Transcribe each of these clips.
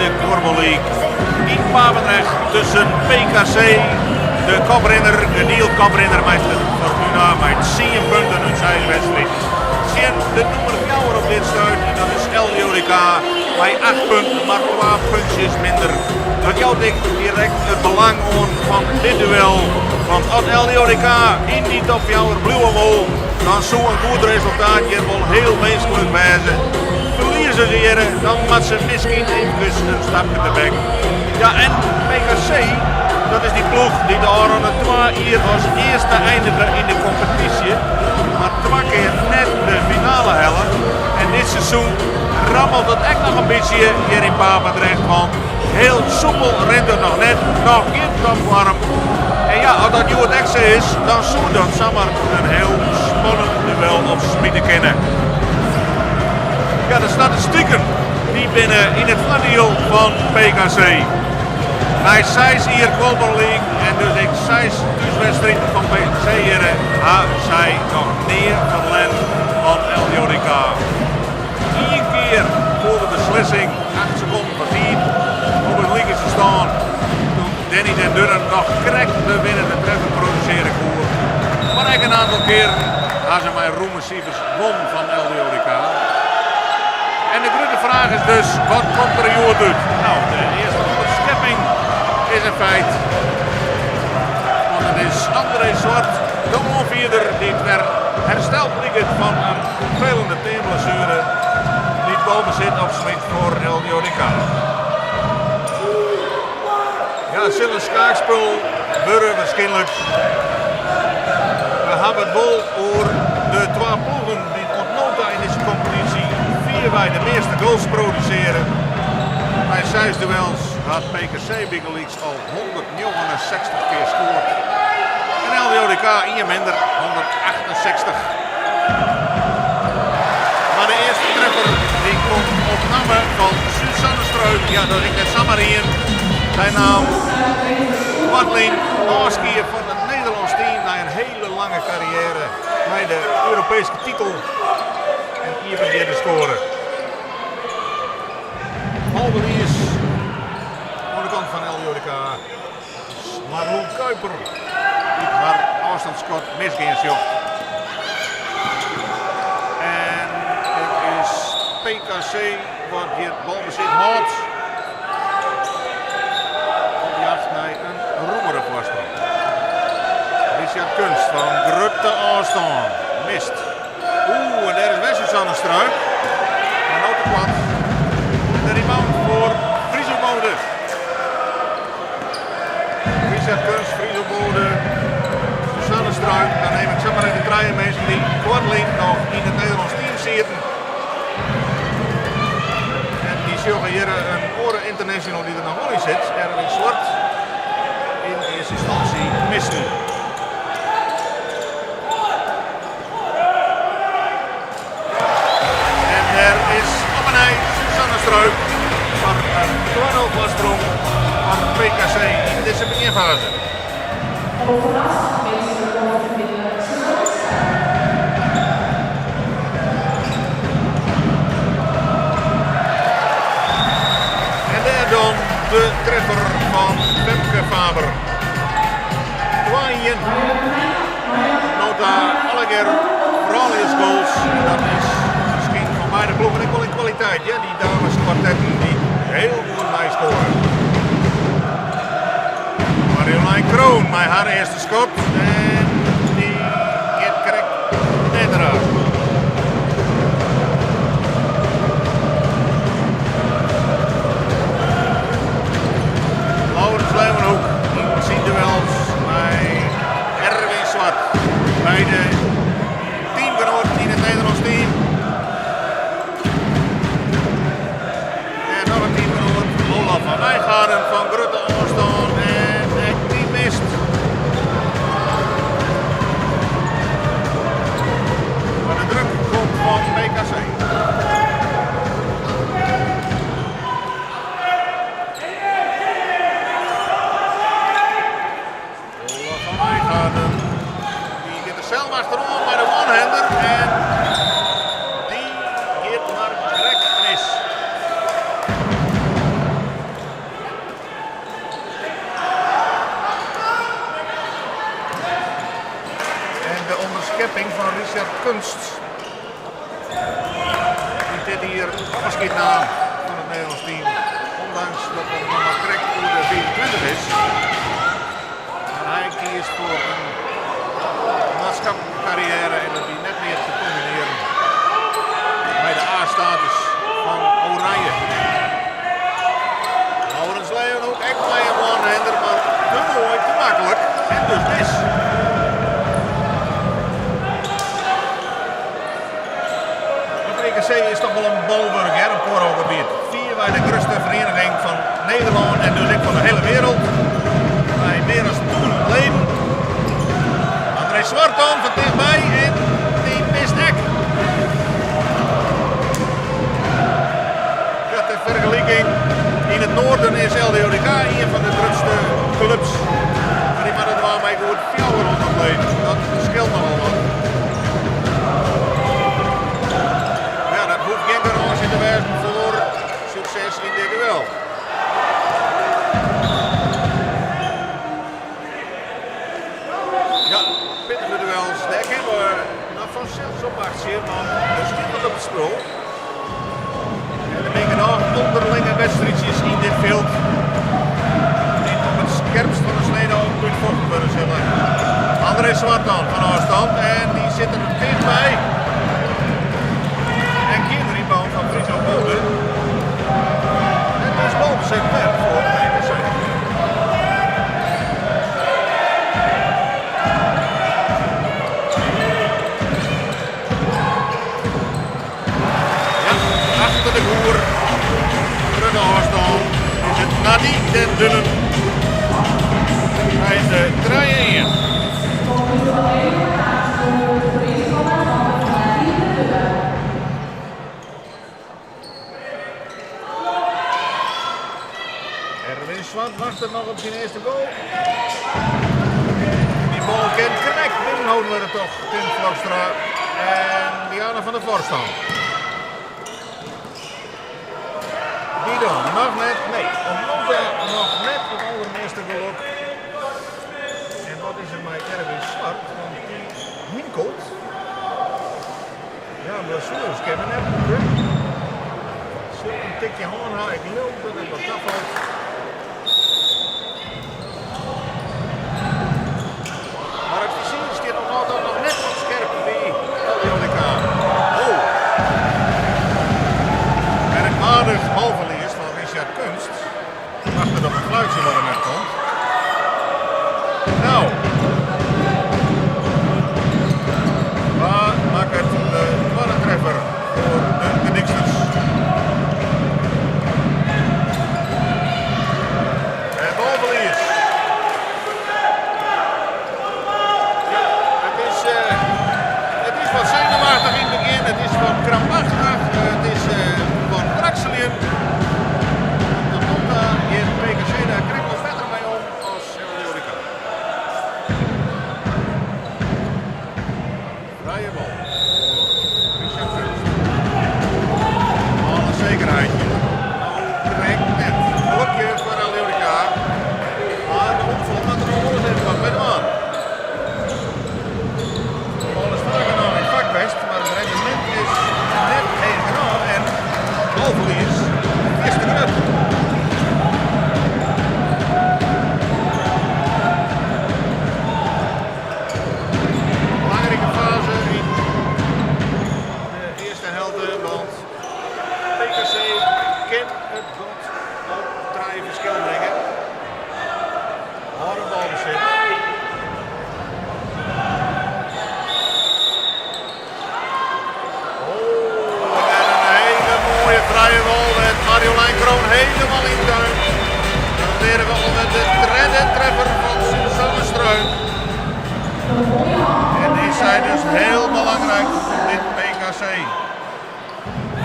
de Kuorbal League yn Papendrecht tusken PKC, de koprinner, de diel koprinner mei Fortuna mei 10 punten út seis wedstriden, tsjin de nûmer 4 op dit stuit en dat is LDODK mei 8 punten, mar 2 puntsjes minder. Dat jout ek direkt it belang oan fan dit duel, want as LDODK yn dy top 4 bliuwe wol, dan soe in goed resultaat hjir wol hiel winsklik wêze. Ferlieze se hjirre, dan moat se miskien eefkes in stapke tebek. Ja, en PKC, dat is dy ploech dy't de ôfrûne 2 jier as earste einige yn de kompetysje, mar 2 kear net de finale helle. En dit seizoen rammelt it ek noch in bytsje hjir yn Papendrecht, want hiel soepel rint it noch net, noch gjin topfoarm. En ja, as dat hjoed ek sa is, dan soe dat samar in hiel spannend duel opsmite kinne. Ja, de statistiken dy binne yn it foardiel fan PKC. Nei 6 jier Kuorbal League en dus ek 6 thúswedstriden fan PKC hjirre, ha sy noch nea ferlern fan LDODK. Ien kear foel de beslissing 8 sekonden foar tiid op it likense stân doe't Danny den Dunnen noch krekt de winnende treffer produsearje koe. Mar ek in oantal kearen ha se mei rûme sifers won fan LDODK. En de grutte fraach is dus, wat komt der hjoed út? No, de earste ûnderskepping is in feit. Want it is André Zwart, de oanfierder, dy't wer hersteld liket fan in ferfelende teanblessuere, dy't balbesit opsmyt foar LDODK. Ja, it sil in skaakspul wurde waarskynlik. We hawwe it wol oer de 2 ploegen dy't oant no ta yn dizze kompetysje fierwei de measte goals produsearje. Nei 6 duels hat PKC bygelyks al 169 kear skoard en LDODK ien minder, 168. Mar de earste treffer dy komt op namme fan Suzanne Struik. Ja, dat is ek net samar ien. Sy naam koartlyn ôfskie fan it Nederlânsk team nei in hiele lange karriêre mei de Europeeske titel en iepen hjir de skoare. Balbelies oan de kant fan LDODK. Marloen Kuiper dy't har ôfstânsskot misgean sjocht. En it is PKC wat hjir balbesit hâldt. Op jacht nei in rûmere foarsprong. Richard Kunst fan grutte ôfstân mist. Oeh, en dêr is wer Suzanne Struik. Mar no te koart. En de rebound foar Friso Bode. Richard Kunst, Friso Bode, Suzanne Struik. Dan neam ik samar even trije minsken dy't koartlyn noch yn it Nederlânsk team sieten. En dy sjogge hjir in oare international dy't der noch wol yn sit, Erwin Zwart, yn earste ynstânsje missen. En dêr is op 'e nij Suzanne Struik foar in 2-0 foarsprong foar PKC yn dizze begjinfaze. En dêr dan de treffer fan Femke Faber. 2-1. Nota allegear frouljusgoals. En dat is miskien fan beide ploegen ek wol in kwaliteit. Ja, dy dameskwartetten dy't hiel goed meiskoare. Marjolein Kroon mei har earste skot. En dy giet krekt net raak. Laurens Leeuwenhoek yn syn duels mei Erwin Zwart. Beide teamgenoaten yn it Nederlânsk team. En noch in teamgenoat, Olaf van Wijngaarden fan grutte ôfstân en ek dy mist. Kunst. Dy't dit jier ôfskied naam fan it Nederlânsk team, ûndanks dat er noch mar krekt oer de 25 is. Mar hy kiest foar in maatskiplike karriêre en dat wie net mear te kombinearjen mei de A-status fan Oranje. Laurens Leeuwenhoek ek mei in one-hander, mar te moai, te maklik en dus mis. Want PKC is toch wol in bolwurk hear, op kuorbalgebiet. Fierwei de grutste ferieniging fan Nederlân en dus ek fan de hiele wereld. Mei mear as 1000 leden. André Zwart dan fan tichtby en dy mist ek. Ja, ter fergeliking, yn it noarden is LDODK ien fan de grutste klups. Mar dy moatte dwaan mei goed 400 leden. Dat skeelt nochal wat. Ja, dat hoecht gjin garânsje te wêzen foar sukses yn dit duel. Ja, pittige duels, dêr kinne we noch fansels op wachtsje, want der stiet wat op it spul. En der binne genôch ûnderlinge wedstriidsjes yn dit fjild dy't op it skerpst fan de snede útfochten wurde sille. André Zwart dan fan ôfstân en dy sit der tichtby. En gjin rebound fan Friso Bode. En dus balbesit wer foar PKC. Ja, achter de goer, grutte ôfstân, is it Nadine den Dunnen. Hy is de 3-1. Erwin Zwart wachtet noch op syn earste goal. Dy bal kin krekt binnenholden wurde troch Tim Vlokstra en Diana van der Vorst dan. Guido noch net, nee, oant no ta noch net it aldermeaste gelok. En wat is der mei Erwin Zwart? Want dy hinkelt. Ja, blessueres kinne we net brûke. Sil in tikje hân ha, ik leau dat it wat tafalt. Mar it fizier stiet noch altyd noch net wat skerp by LDODK. Oh! Merkwaardich balferlies fan Richard Kunst. Wachtet op in fluitsje wat der net komt. No. Wa makket de twadde treffer foar de Gerdyksters? En balferlies. Ja, it is wat senuwachtich yn it begjin, it is wat krampachtich, it is wat wrakseljen. Tot no ta giet PKC dêr krekt wat better mei om as LDODK. Frije bal foar Richard Kunst. Al in sekerheidje. No, krekt net. Gelokje foar LDODK. Mar de oanfal moat der noch wolris even wat mei dwaan. De bal is faak genôch yn it fak west, mar it rendemint is net heech genôch en balferlies is te grut. Belangrike faze yn de earste helte, want PKC kin it gat op trije ferskil bringe. Hâlde balbesit. Oh, en in hiele moaie frije bal wêr't Marjolein Kroon helemaal yn tuint. Dan binne we alwer de tredde treffer fan Suzanne Struin. En is sy dus hiel belangryk foar dit PKC.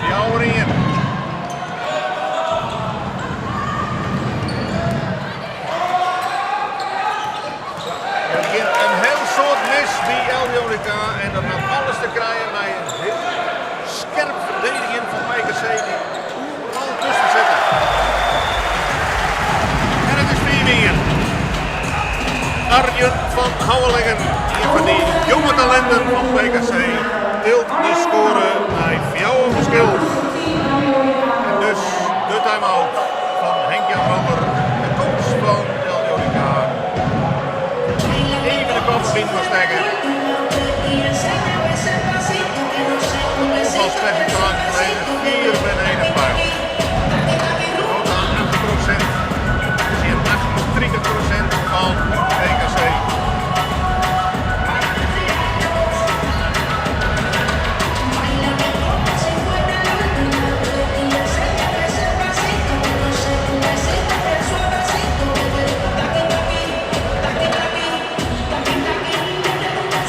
4-1. Der giet in hiel soad mis by LDODK en dat hat alles te krijen mei in hiel skerp ferdedigjen fan PKC dy't oeral tusken sitte. En it is 5-1. Arjen van Houwelingen, ien fan dy jonge talinten fan PKC. tilt de skoare nei fjouwer ferskil. En dus de time-out fan Henk Jan Romer, de coach fan LDODK. Even de kop yn fan stekke. Oanfalspersintaazje lizze fier beneden peil. Tot aan 80% tsjin 38% fan PKC.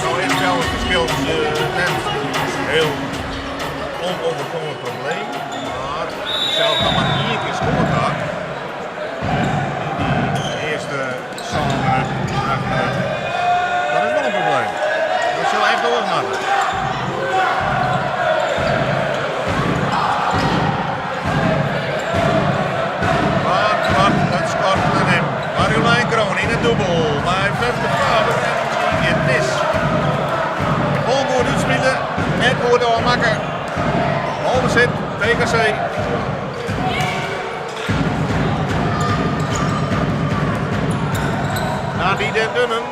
No is fjouwer ferskil net hiel onoverkomlik probleem, mar sels noch mar ien kear skoard ha yn dy earste sân minuten, acht minuten, dat is wol in probleem. Dat sil echt oars moatte. Wa't moat it skot nimme? Marjolein Kroon yn it dûbel mei Femke Faber en it giet mis. Wol goed útspile, net goed ôfmakke. Balbesit, PKC. Nadie den Dunnen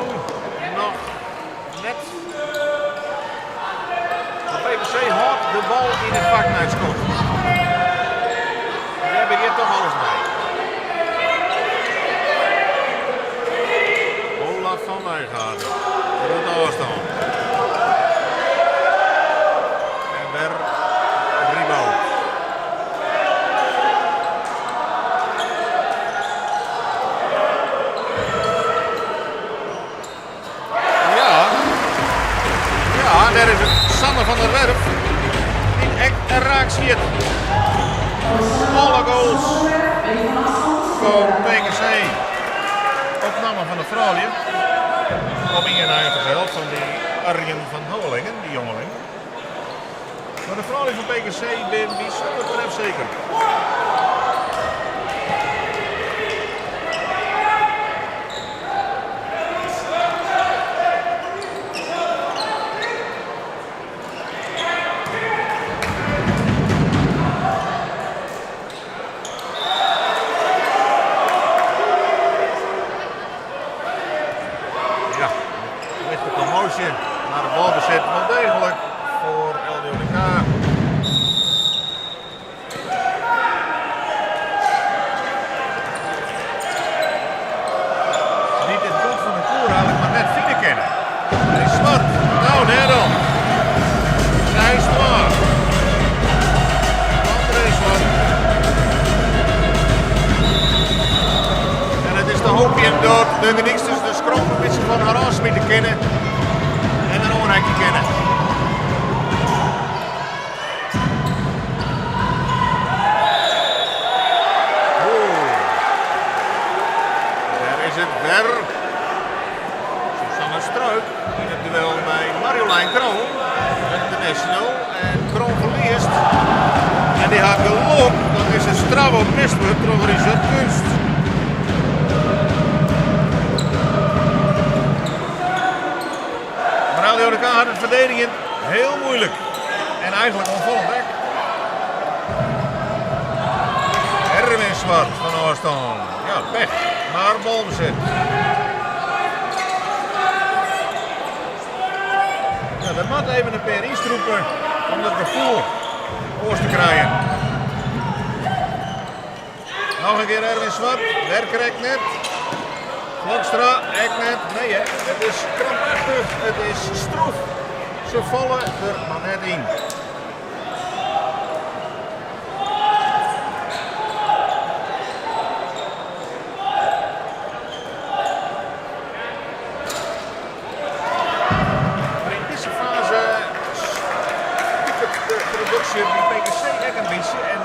noch net. De PKC hâldt de bal yn it fak nei it skot. Dêr begjint toch alles mei. Olaf van Wijngaarden. Grote ôfstân. En wer rebound. Ja, ja, dêr is it Sanne van der Werf dy't ek raak sjit. Alle goals fan PKC op namme fan de froulju. Op ien nei fergezeld fan dy Arjen van Houwelingen, dy jongeling. Mar de froulju fan PKC binne bysûnder trefseker. Ja, lichte commotie, mar de balbesit wol deeglik foar LDODK. Dy't it gat fan de koer eigentlik mar net fine kinne. Hy is swart. No, dêr dan. 6-2. André Zwart. En it is te hoopjen dat de Gedyksters de skrok in bytsje fan har ôfsmite kinne en der oanheakje kinne. Dêr is it wer Susanne Struik yn it duel mei Marjolein Kroon, international. En Kroon ferliest. En dy hat gelok dat dizze strafworp mist wurdt troch Richard Kunst. Mar LDODK hat it ferdedigjen hiel muoilik. En eigentlik oanfallend ek. Erwin Zwart fan ôfstân. Ja, pech, mar balbesit. Ja, der moat even in pear ynstrûpe om dat gefoel oars te krijen. Noch in kear Erwin Zwart, wer krekt net. Flokstra, ek net. Nee hè, it is krampachtich, it is stroef. Se falle der mar net yn. Mar yn dizze faze spiket de produksje by PKC ek in bytsje en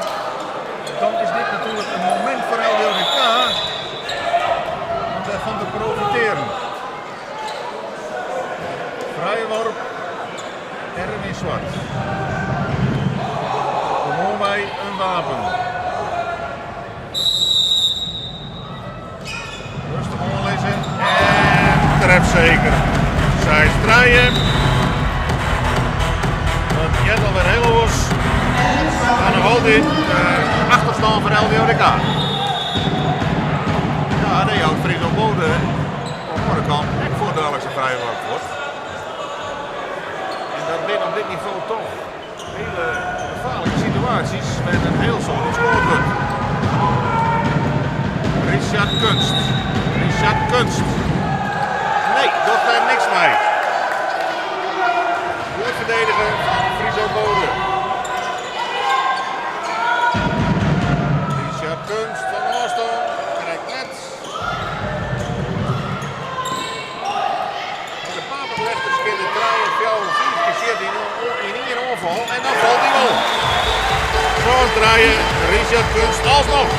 dan is dit natuerlik in momint foar LDODK om dêrfan te profitearen. Frijworp Erwin Zwart. Gewoanwei in wapen. Rêstich oanlizze en trefseker. 6-3. heart alwer hiel oars. Mar noch altyd achterstân foar LDODK. Ja, dêr jout Friso Bode oan de oare kant ek fuortdaliks in frijworp fuort. En dat binne op dit nivo toch hele gefaarlike situaasjes wêr't in hiel soad op skoard wurdt. Richard Kunst. Richard Kunst. Nee, docht dêr niks mei. Goed ferdedige fan Friso Bode. Richard Kunst fan ôfstân krijt net. Mar de Papendrechters kinne trije, fjouwer, fiif kear sjitte yn ien oanfal en dan falt hy wol. Sân trije, Richard Kunst alsnoch.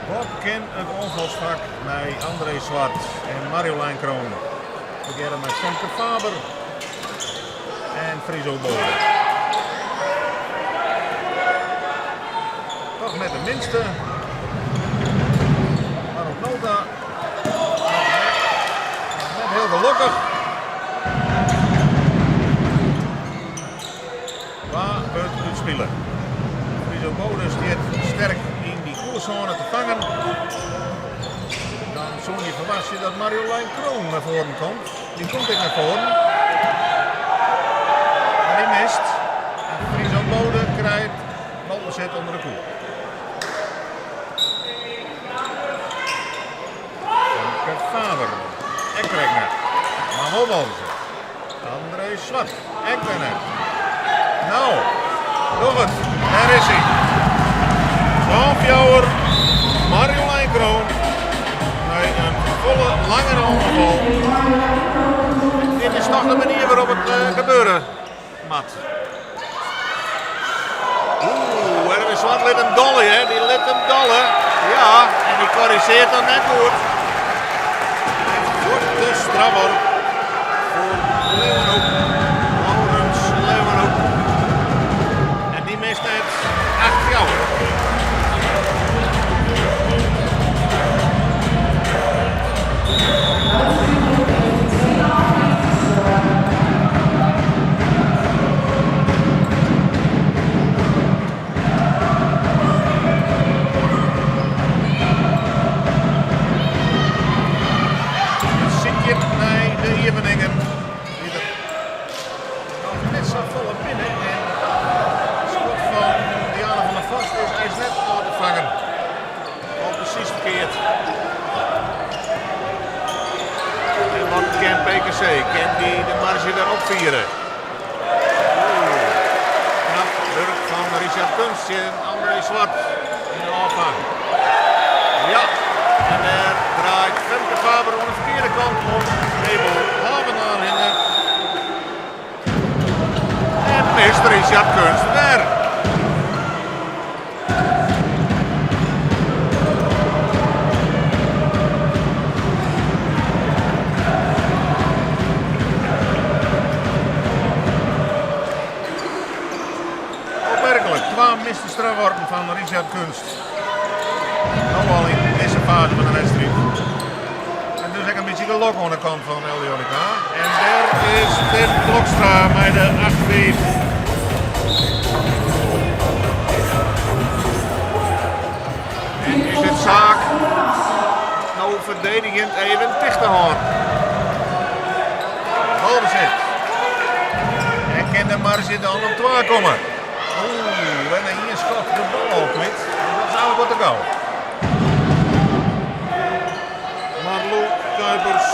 Wat kin it oanfalsfak mei André Zwart en Marjolein Kroon tegearre mei Femke Faber en Friso Bode. Toch met de minste, mar oant no ta noch net hiel gelokkich. Wa wurdt útspile? Friso Bode stiet sterk yn dy koersône te fangen. Dan soene je ferwachtsje dat Marjolein Kroon nei foaren komt. Dy komt ek nei foaren. Mar dy mist. En Friso Bode krijt balbesit ûnder de koer. Femke Faber, ek krekt net. Mar wol balbesit. André Zwart, ek wer net. No, doch it. Dêr is hy. 12-fjouwer, Marjolein Kroon. Nei in folle langere oanfal. Dit is toch de manier wêrop't it eh, gebeure moat. Oeh, Erwin Zwart lit him dolle, hè. Dy lit him dolle. Ja, en dy korrigearret dan net goed. Wordt de strafworp foar Leeuwenhoek. Laurens Leeuwenhoek. En dy mist net 8-4. Sykjen nei de iepeningen dy't der noch net sa folle binne. En it skot fan Diana van der Vorst is eins net ôf te fangen. Al presys ferkeard. En wat kin PKC? Kin dy de marge wer opfiere? Knap wurk fan Richard Kunst tsjin André Zwart yn de ôffang. Ja, en dêr draait Femke Faber oan de ferkearde kant om Mabel Havenaar hinne. En mist Richard Kunst wer. Opmerklik, twa miste strafworpen fan Richard Kunst. No al yn dizze faze fan de wedstriid. En dus ek in bytsje gelok oan de kant fan LDODK. En dêr is Tim Klokstra mei de 8-5. En is it saak no ferdigenjend even ticht te hâlden. Balbesit. En kin de marge dan op 2 komme. Oeh, en ien skot de bal al kwyt. Dat is eigentlik wat te gau. Marlou Kuipers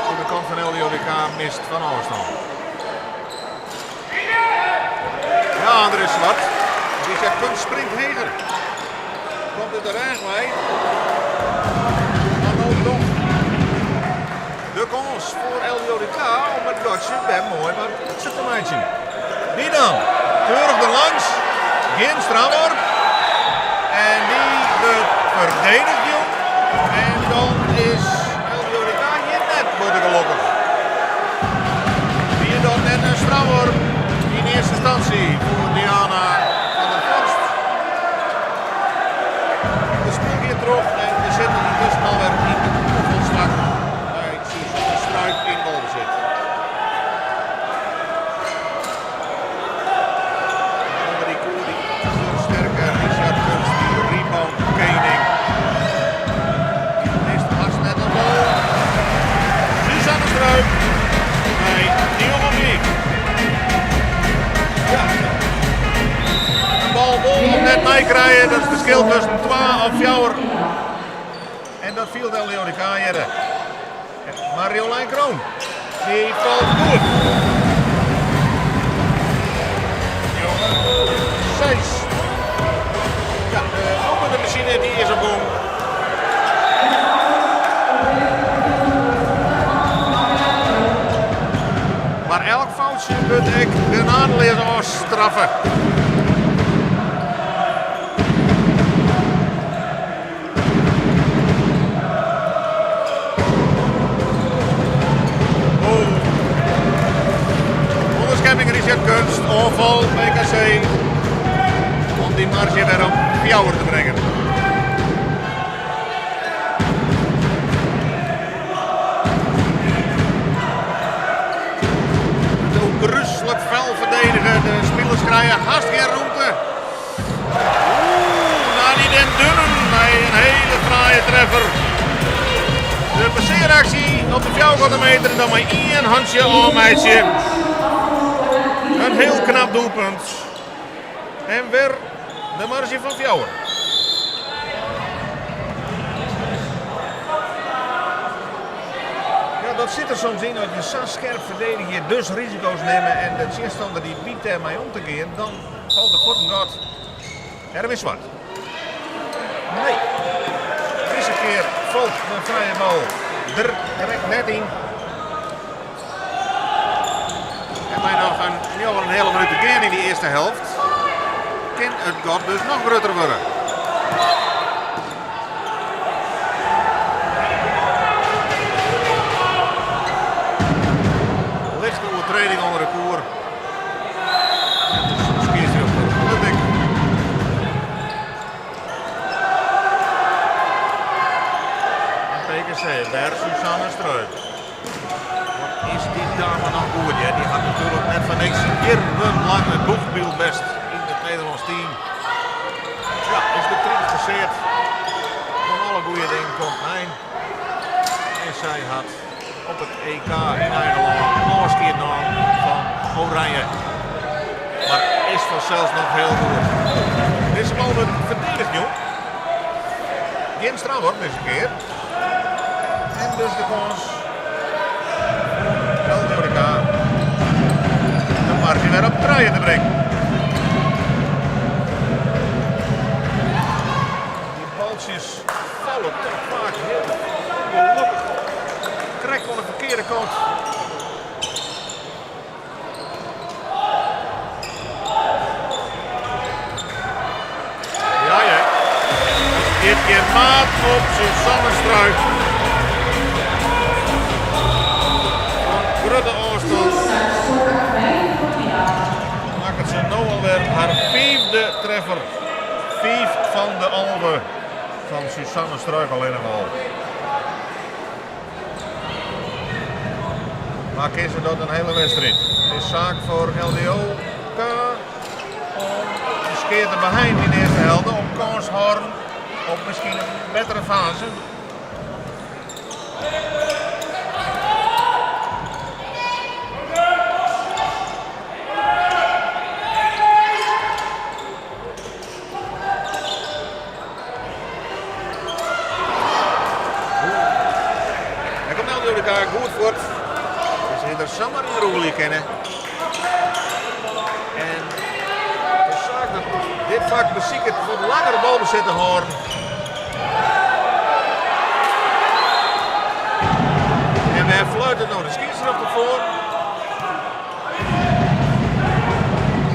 oan de kant fan LDODK mist fan ôfstân. Ja, André Zwart. Richard Kunst springt heger. Komt út de rêch wei. Mar no toch de kâns foar LDODK om it gatsje wer moai wat lytser te meitsjen. Dy dan, keurich derlangs, gjin strafworp. En dy wurdt ferdedigd jûn. En dan is LDODK hjir net botte gelokkich. Wie dat net in strafworp yn earste ynstânsje foar Diana van der Vorst? De spul giet troch en der sit trije, dat is it ferskil tusken twa of fjouwer. En dat fielt LDODK hjirre. Marjolein Kroon, dy falt goed. 6. Ja, de doelpuntenmasine die is op gong. Mar elk foutsje wurdt ek genadeleas ôfstraffe. Oh. Onderskepping Richard Kunst, oanfal PKC om dy marzje wer op fjouwer te bringen. Ôfgryslik fel ferdedige, de spilers krije hast gjin rûmte. Oeh, Nani den Dunnen mei in hiele fraaie treffer. De passearaksje op de fjouwerkante meter en dan mei ien hantsje ôfmeitsje. In hiel knap doelpunt. En wer de marzje fan fjouwer. Ja, dat sit der soms yn, as je sa skerp ferdedigje, dus risiko's nimme en de tsjinstanner dy wit dêrmei om te gean, dan falt der fuort in gat. Erwin Zwart. Nee. Dizze kear falt de frije bal der direkt net yn. En mei noch in 9,5 minút te gean yn dy earste helte kin it gat dus noch grutter wurde. Lichte oertrêding ûnder de koer. Skiedsrjochter Luttik. En PKC, wer Suzanne Struik. Wat is dy dame noch goed, hear. Dy hat natuerlik net foar niks jierrenlang it boechbyld west yn it Nederlânsk team. Ja, is de 30 passeard. Fan alle goede dingen komt in ein. En sy hat op it EK yn eigen lân ôfskied naam fan Oranje. Mar is fansels noch hiel goed. Dizze bal wurdt ferdedigd jong. Gjin strafworp dizze kear. En dus de kâns foar LDODK de marzje wer op trije te bringen. Dy baltsjes falle toch faak hiel ûngelokkich krekt oan de ferkearde kant. Ja, ja. It giet gjin maat op Suzanne Struik. Fan grutte ôfstân makket se no alwer har fiifde treffer. Fiif fan de 11 fan Suzanne Struik allinnich al. Mar kin se dat in hiele wedstriid? It is saak foar LDOK om de skea te beheinen yn de earste helte, om kâns hâlden op miskien in bettere faze. Dêr komt LDODK goed fuort. Se hie der samar yn rûgelje kinne. En de saak dat dit fak besiket wat langer balbesit te hâlden. En wêr fluitet no de skiedsrjochter foar?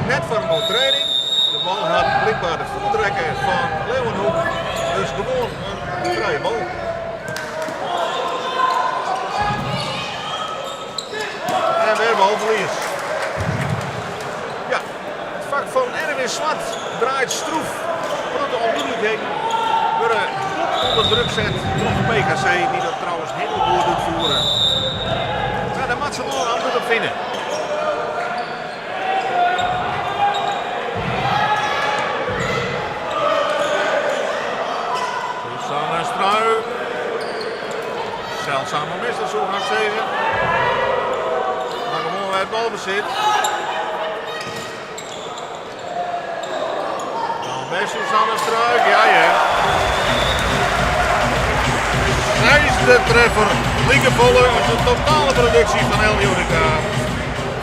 Net foar in oertrêding. De bal hat blykber de foet rekke fan Leeuwenhoek. Dus gewoan in frije bal. En wer balferlies. Ja, it fak fan Erwin Zwart draait stroef. Protte ûndúdlikheden wurde bot ûnder druk set troch PKC, dy't dat trouwens hiel goed útfiere. Ja, dêr moat se wol in antwurd op fine. Suzanne Struik. Seldsame mister soe ik hast sizze. Mar gewoan wer it balbesit. Dan wer. Suzanne Struik, ja hear. Seisde treffer, likefolle as de totale produksje fan LDODK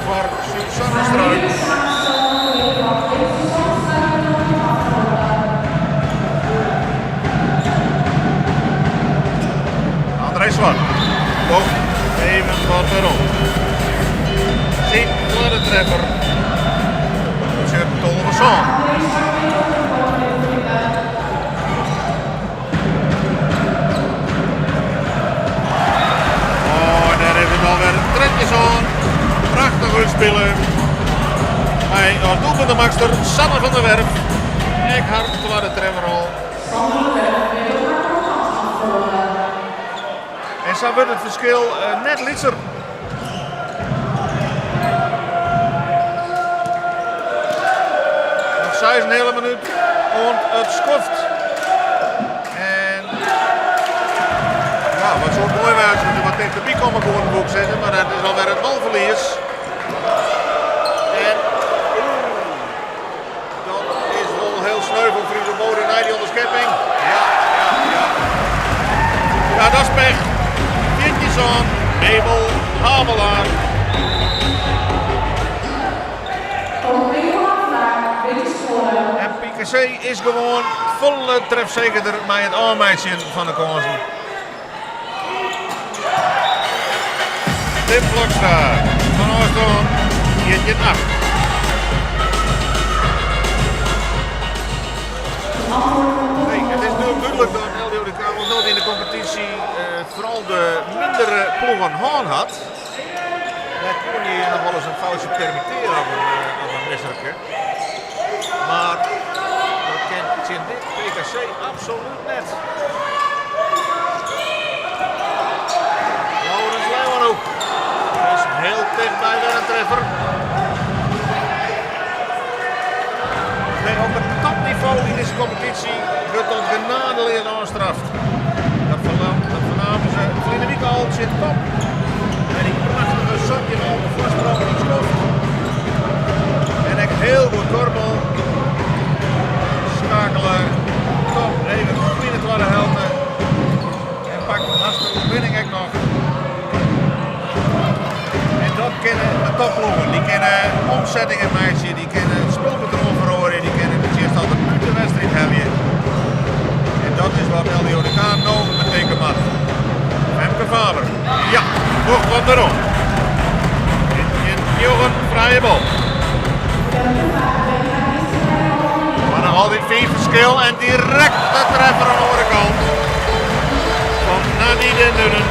foar Suzanne Struik. André Zwart komt even wat werom. Syn twadde treffer betsjut 12-7. Oh, en dêr is it alwer 13-7. Prachtich útspile. Mei as doelpuntemakster Sanne van der Werf. Ek har twadde treffer al. En sa wurdt it ferskil net lytser. Noch seis en heale minút oant it skoft. En ja, wat soe it moai wêze as se wat tichterby komme koenen, woe ik sizze, mar dat is alwer it balferlies. En oeh, dat is wol hiel sneu foar Friso Bode nei dy ûnderskepping. Ja, ja, ja. Ja, dat is pech. 14-7, Mabel Havelaar. En PKC is gewoan folle trefsekerder mei it ôfmeitsjen fan de kânsen. Tim Flokstra fan ôfstân 14-8. Nee, it is natuerlik dúdlik dat LDODK oant no yn de kompetysje foaral de mindere ploegen hân hat. Dêr koene je noch wolris in foutsje permittearje of in misserke. Mar dat kin tsjin dit PKC absolút net. Laurens Leeuwenhoek is hiel tichtby wer in treffer. Nee, op it topnivo yn dizze kompetysje wurdt dat genadeleas ôfstraft. Dat fernamen se ferline wike al tsjin Top. Mei dy prachtige 17-alve foarsprong yn it skoft. En ek hiel goed kuorbal. Skakele Top even op yn de twadde helte. En pakt hast de oerwinning ek noch. En dat kinne de topploegen. Dy kinne omsettingen meitsje, dy kinne it spulpatroan feroarje, dy kinne de tsjinstanner út de wedstriid helje. En dat is wat LDODK no betinke moat. Femke Faber, ja, docht wat werom. 9 frije bal. Mar noch altyd 5 ferskil en direkt de treffer oan de oare kant fan Nadine den Dunnen.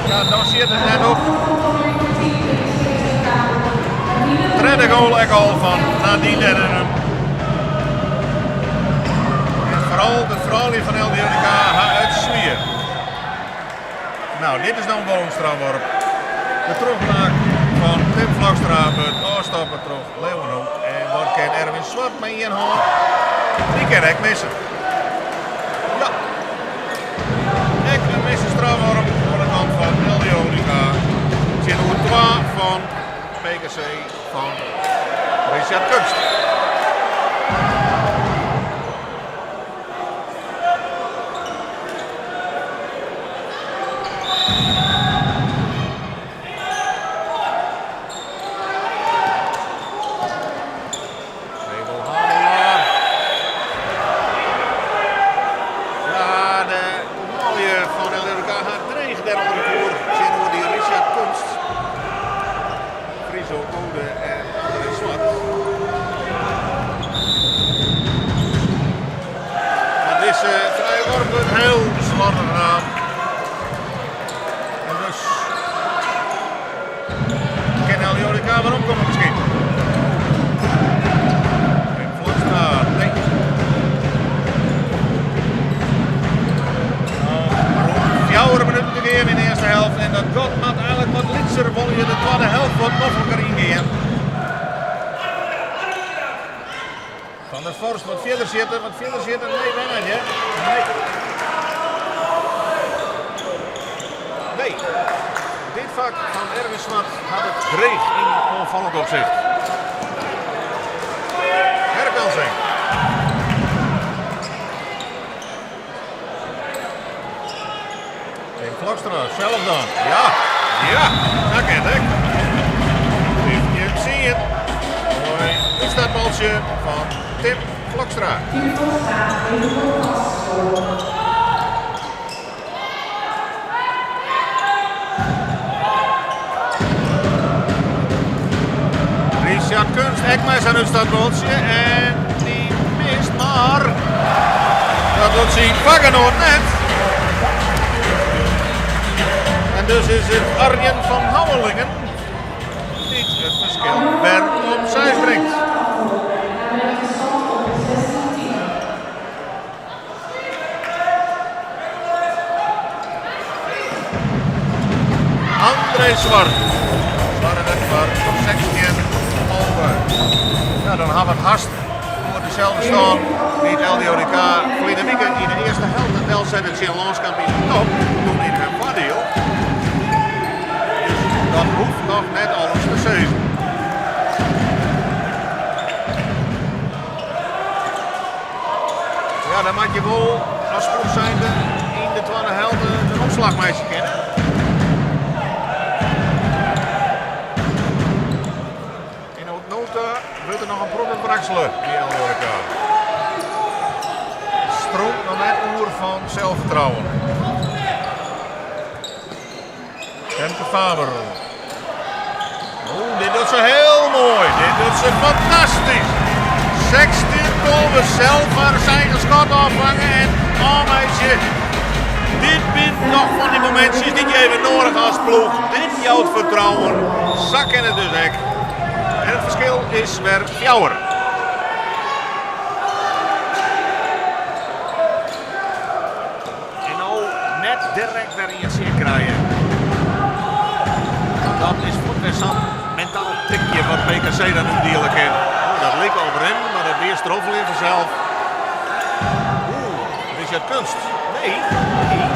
Ja, dan sit it net op. Tredde goal ek al fan Nadine den Dunnen. En foaral de froulju fan LDODK ha it swier. Nou, dit is dan wol in strafworp. De trochbraak fan Tim Flokstra wurdt ôfstoppe troch Leeuwenhoek. En wat kin Erwin Zwart mei ien hân? Dy kin ek misse. Ja. Ek in misse strafworp oan de kant fan LDODK. Tsjinoer 2 fan PKC fan Richard Kunst. Mabel Havelaar. Ja, de manlju fan LDODK ha it dreech dêr ûnder de koer tsjinoer dy Richard Kunst. Friso Bode en André Zwart. Mar dizze frije worp wurdt hiel sloardich naam. En dus kin LDODK werom komme miskien. En Flokstra, nee. Rûn 4 minuten te gean yn de earste helte en dat gat moat eigenlik wat lytser wolle je de twadde helte wat nofliker yngean. Van der Vorst wat fierder sitte, wat fierder sitte. Nee, wer net, hear. Nee. Nee. Dit fak fan Erwin Zwart hat it dreech yn oanfallend opsicht. Herkansing. Tim Flokstra, sels dan. Ja, ja, dat kin ek. 15 10. Moai útstartbaltsje fan Tim Flokstra. Richard Kunst ek mei sa'n útstartbaltsje en dy mist, mar dat docht syn fakgenoat net. En dus is it Arjen van Houwelingen dy't it ferskil wer op seis bringt. André Zwart soarget foar 16-11. Ja, dan ha we it hast oer deselde stân dy't LDODK ferline wike yn de earste helte delsette tsjin lânskampioen Top, doe yn har foardiel. Dus dat hoecht noch net alles te sizzen. Ja, dan moat je wol as ploech zijnde yn de twadde helte in omslach meitsje kinne. En oant no ta wurdt der noch in protte wraksele by LDODK. Streamt noch net oer fan selsfertrouwen. Femke Faber. Oh, dit docht se hiel moai. Dit docht se fantastysk. 16-12 sels har eigen skot ôffange en ôfmeitsje. Dit binne noch fan dy momintsjes dy't je even nedich ha as ploech. Dit jout fertrouwen. Sa kin it dus ek. En it ferskil is wer fjouwer. En no net direkt wer ien tsjin krije. Dat is fuort wer sa'n mentaal tikje wat PKC dan útdiele kin. Oh, dat like op rinnen, mar dat wie stroffeljen fansels. Oeh, Richard Kunst. Nee, nee.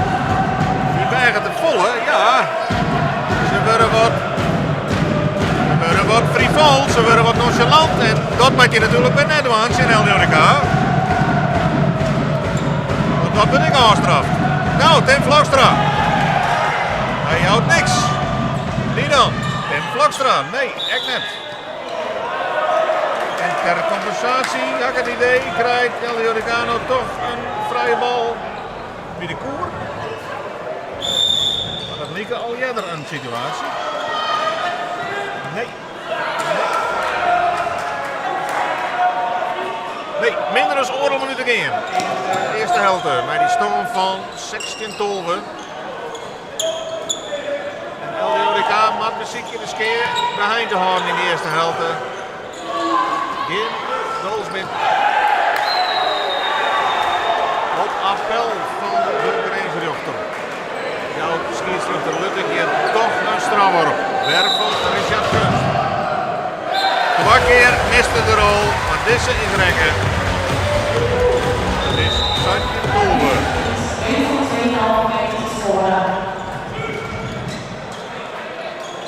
Dy weaget te folle, ja. Se wurde wat, se wurde wat frivol, se wurde wat nonchalant. En dat moat je natuerlik wer net dwaan tsjin LDODK. Want dat wurdt ek ôfstraft. No, Tim Flokstra. Hy jout niks. Dy dan. Tim Flokstra. Nee, ek net. En ter kompensaasje, ha ik it idee, krijt LDODK no toch in frije bal by de koer. Mar dat like al earder in situaasje. Nee. Nee, minder as oardel minút te gean yn de earste helte mei dy stân fan 16-12. En LDODK moat besykje de skea beheind te hâlden yn de earste helte. Gjin goals mear. Op appel fan de grinsrjochter jout skiedsrjochter Lutting hjir toch in strafworp. Wer foar Richard Kunst. Twa kear miste er al, mar dizze is rekke. It is 17-12.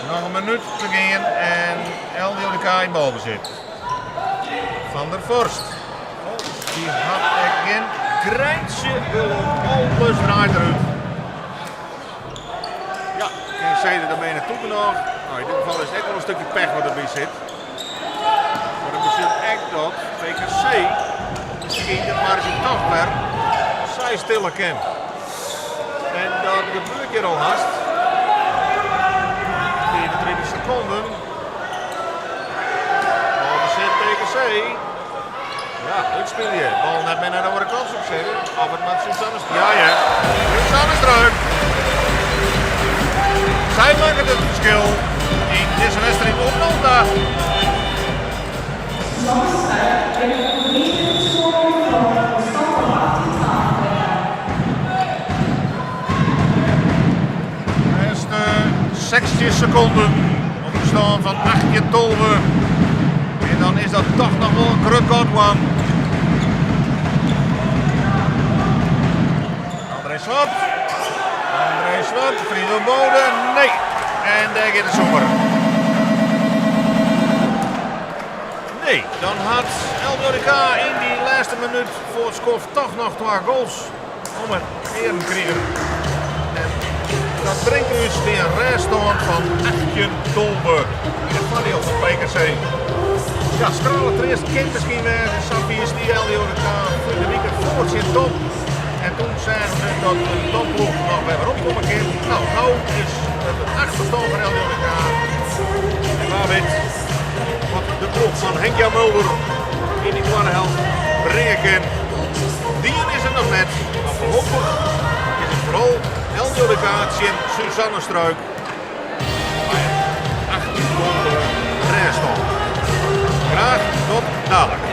Noch in minút te gean en LDODK yn balbesit. Van der Vorst. Oh, dy hat ek gjin greintsje gelok. Alles draait derút. Ja, kin sizze dan binne je net genôch. No, yn dit gefal is it ek wol in stikje pech wat derby sit. Mar dat betsjut ek dat PKC miskien de marzje toch wer seis tille kin. En dat gebeurt hjir al hast. 35 sekonden. Balbesit PKC. Ja, útspylje. Bal net mear nei de oare kant op sitten. Of it moat Suzanne Ja, ja. Suzanne Struik. Sy makket it ferskil yn dizze wedstriid op no ta. Suzanne Struik bringt op 23 sekonden foar de stân fan 18-12 Lêste 16 sekonden op de stân fan 18-12. En dan is dat toch noch wol in grut gat one. André Zwart. André Zwart, Friso Bode, nee. En dêr giet de sûper. Nee, dan hat LDODK yn dy lêste minút foar it skoft toch noch twa goals om 'e earen krigen. En dat bringt ús by in rêststân fan 18-12 yn it foardiel fan PKC. Ja, skrale treast kin miskien wêze, safier stie LDODK ferline wike foar tsjin Top. En toen seagen se dat in topploech noch wer weromkomme kin. No, no is it in achterstân foar LDODK. En wa wit wat de ploech fan Henk Jan Mulder yn dy twadde helte bringe kin. Dien is it noch net, mar foarlopich is it foaral LDODK tsjin Suzanne Struik mei in 18-12 rêststân. Graach tot dadelijk.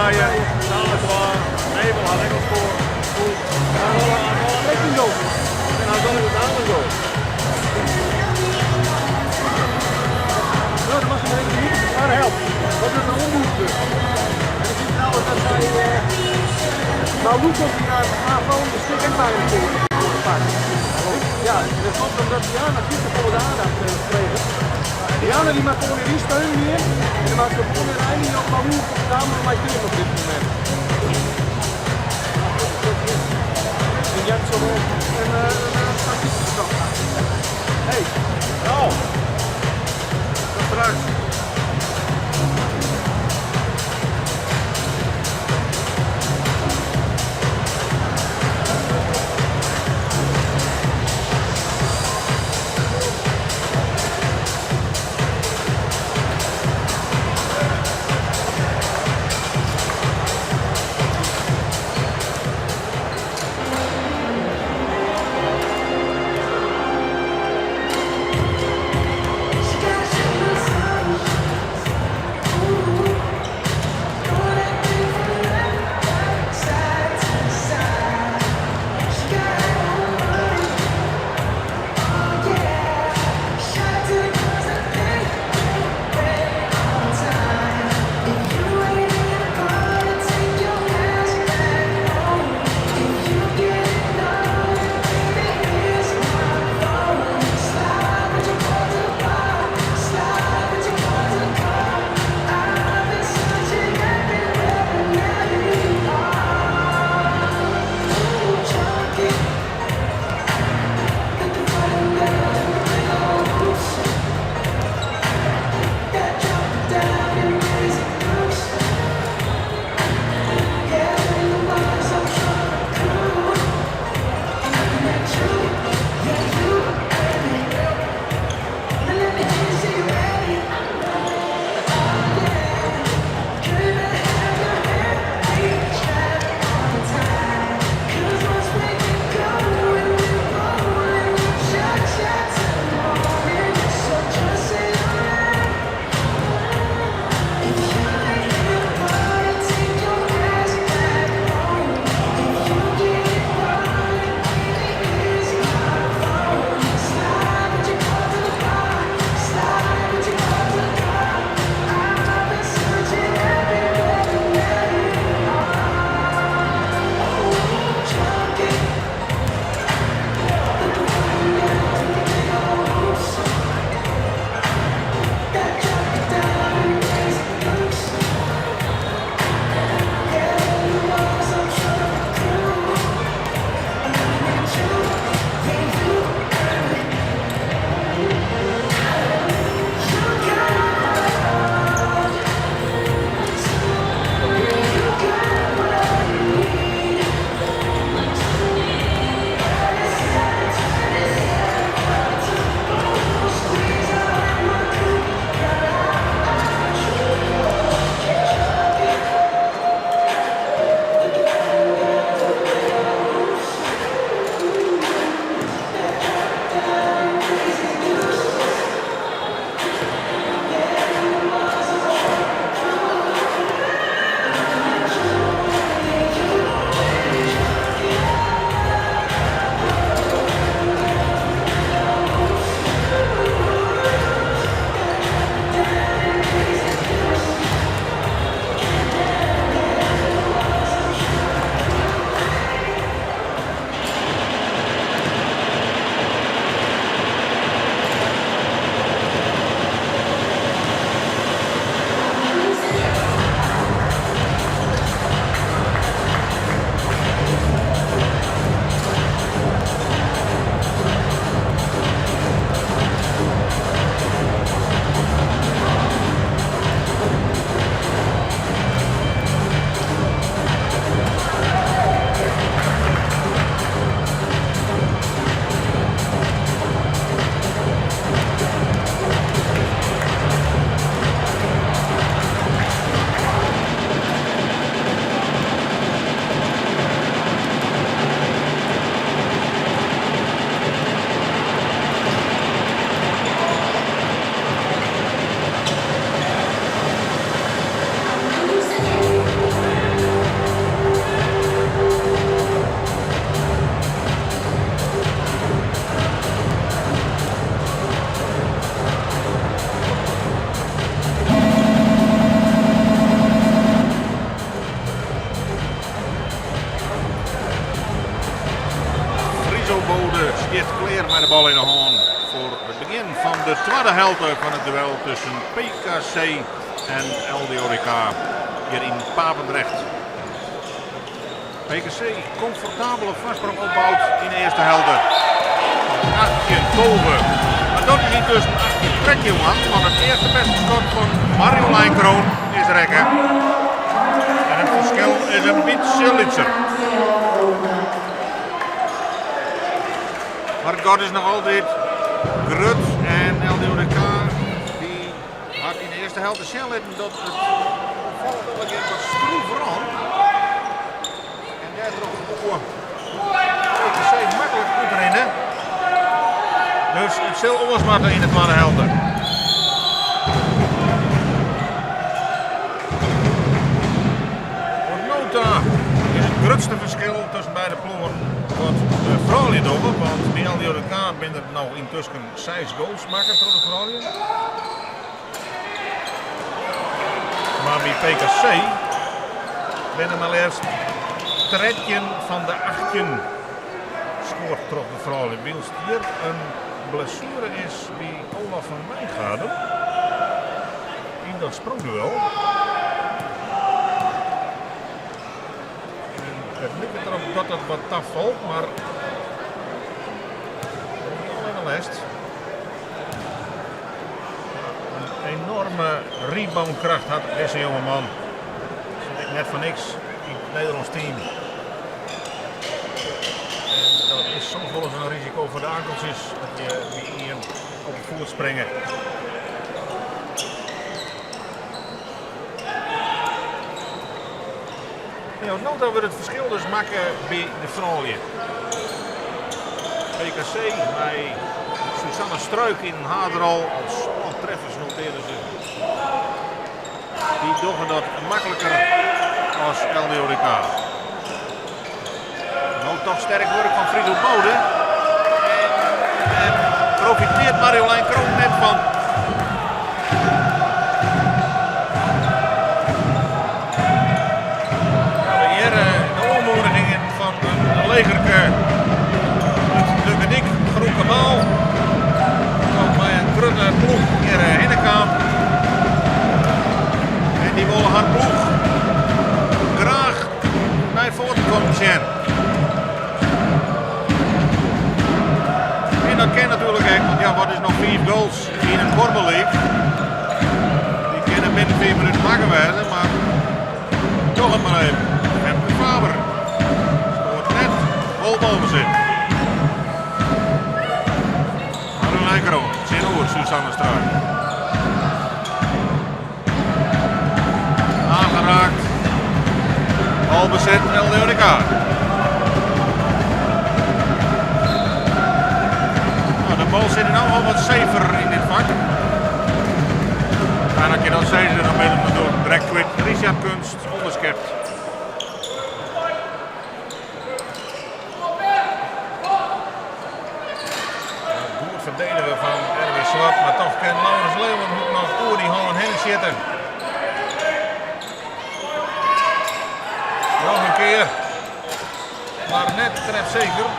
Trije, Dane twa, Nebel hat ek al skoard. En goal. En hij zal het aan een goal. Nou, dat was een hele niet. Maar help. Dat is een omroep. En ik zie trouwens dat zij. Nou, Lucas die naar aanvallende stuk en bijna voor gepakt. Ja, dat komt omdat Diana gisteren voor de aandacht heeft gekregen. Diana die maakt gewoon weer steun meer. En dan maakt ze gewoon weer eindelijk op Malou samen met mij op dit moment. En jij hebt zo wel een tactiek bedacht. Hey, Nou, tot straks. twadde helte fan it duel tusken PKC en LDODK hjir yn Papendrecht. PKC komfortabele foarsprong opboud yn de earste helte. 18-12. Mar dat is yntusken 18-13 wurden, want it earste bêste skot fan Marjolein Kroon is rekke. En it ferskil is in bytsje lytser. Mar it gat is noch altyd grut en LDODK dy hat yn de earste helte sjen litten dat it oanfallend allegear wat stroef rûn. En dêrtroch koe PKC maklik útrinne. Dus it sil oars moatte yn de twadde helte. Oant no ta is it grutste ferskil tusken beide ploegen wat de froulju dogge, want by LDODK binne der no yntusken seis goals makke troch de froulju. Mar by PKC binne mar leafst 13 fan de 18 skoard troch de froulju, wylst hjir in blessuere is by Olaf van Wijngaarden yn dat sprongduel. En it liket derop dat dat wat tafalt, mar even lêst. In enorme reboundkracht hat dizze jongeman. Sit ek net foar niks yn it Nederlânsk team. En dat is soms wolris in risiko foar de ankeltsjes, dat je by ien op de foet springe. Ja, oant no ta wurdt it ferskil dus makke by de froulju. PKC mei Susanne Struik yn in haadrol as sân treffers notearre se. Dy dogge dat makliker as LDODK. No toch sterk wurk fan Friso Bode. En profiteert Marjolein Kroon net fan. We hearre de oanmoedigingen fan in legerke út De Gordyk, Groen Kabaal. Dat mei in grutte ploech hjir hinne kaam. En dy wolle har ploech graach nei foaren kommen sjen. En dat kin natuerlik ek, want ja, wat is no fiif goals yn in kuorballeague? Dy kinne binnen fiif minuten makke wêze, mar doch it mar even. Femke Faber skoart net, wol balbesit. Marjolein Kroon tsjinoer Susanne Struik. Aangeraakt. Balbezit LDODK. Nou, de bal zit in al wat safer in dit vak. En dan kan dat zeggen, dan ben je door direct kwijt. Richard Kunst onderschept. Goed ferdedige fan Erwin Zwart, mar toch kin Laurens Leeuwenhoek noch oer dy hân hinne sjitte. Noch in kear, mar net trefseker.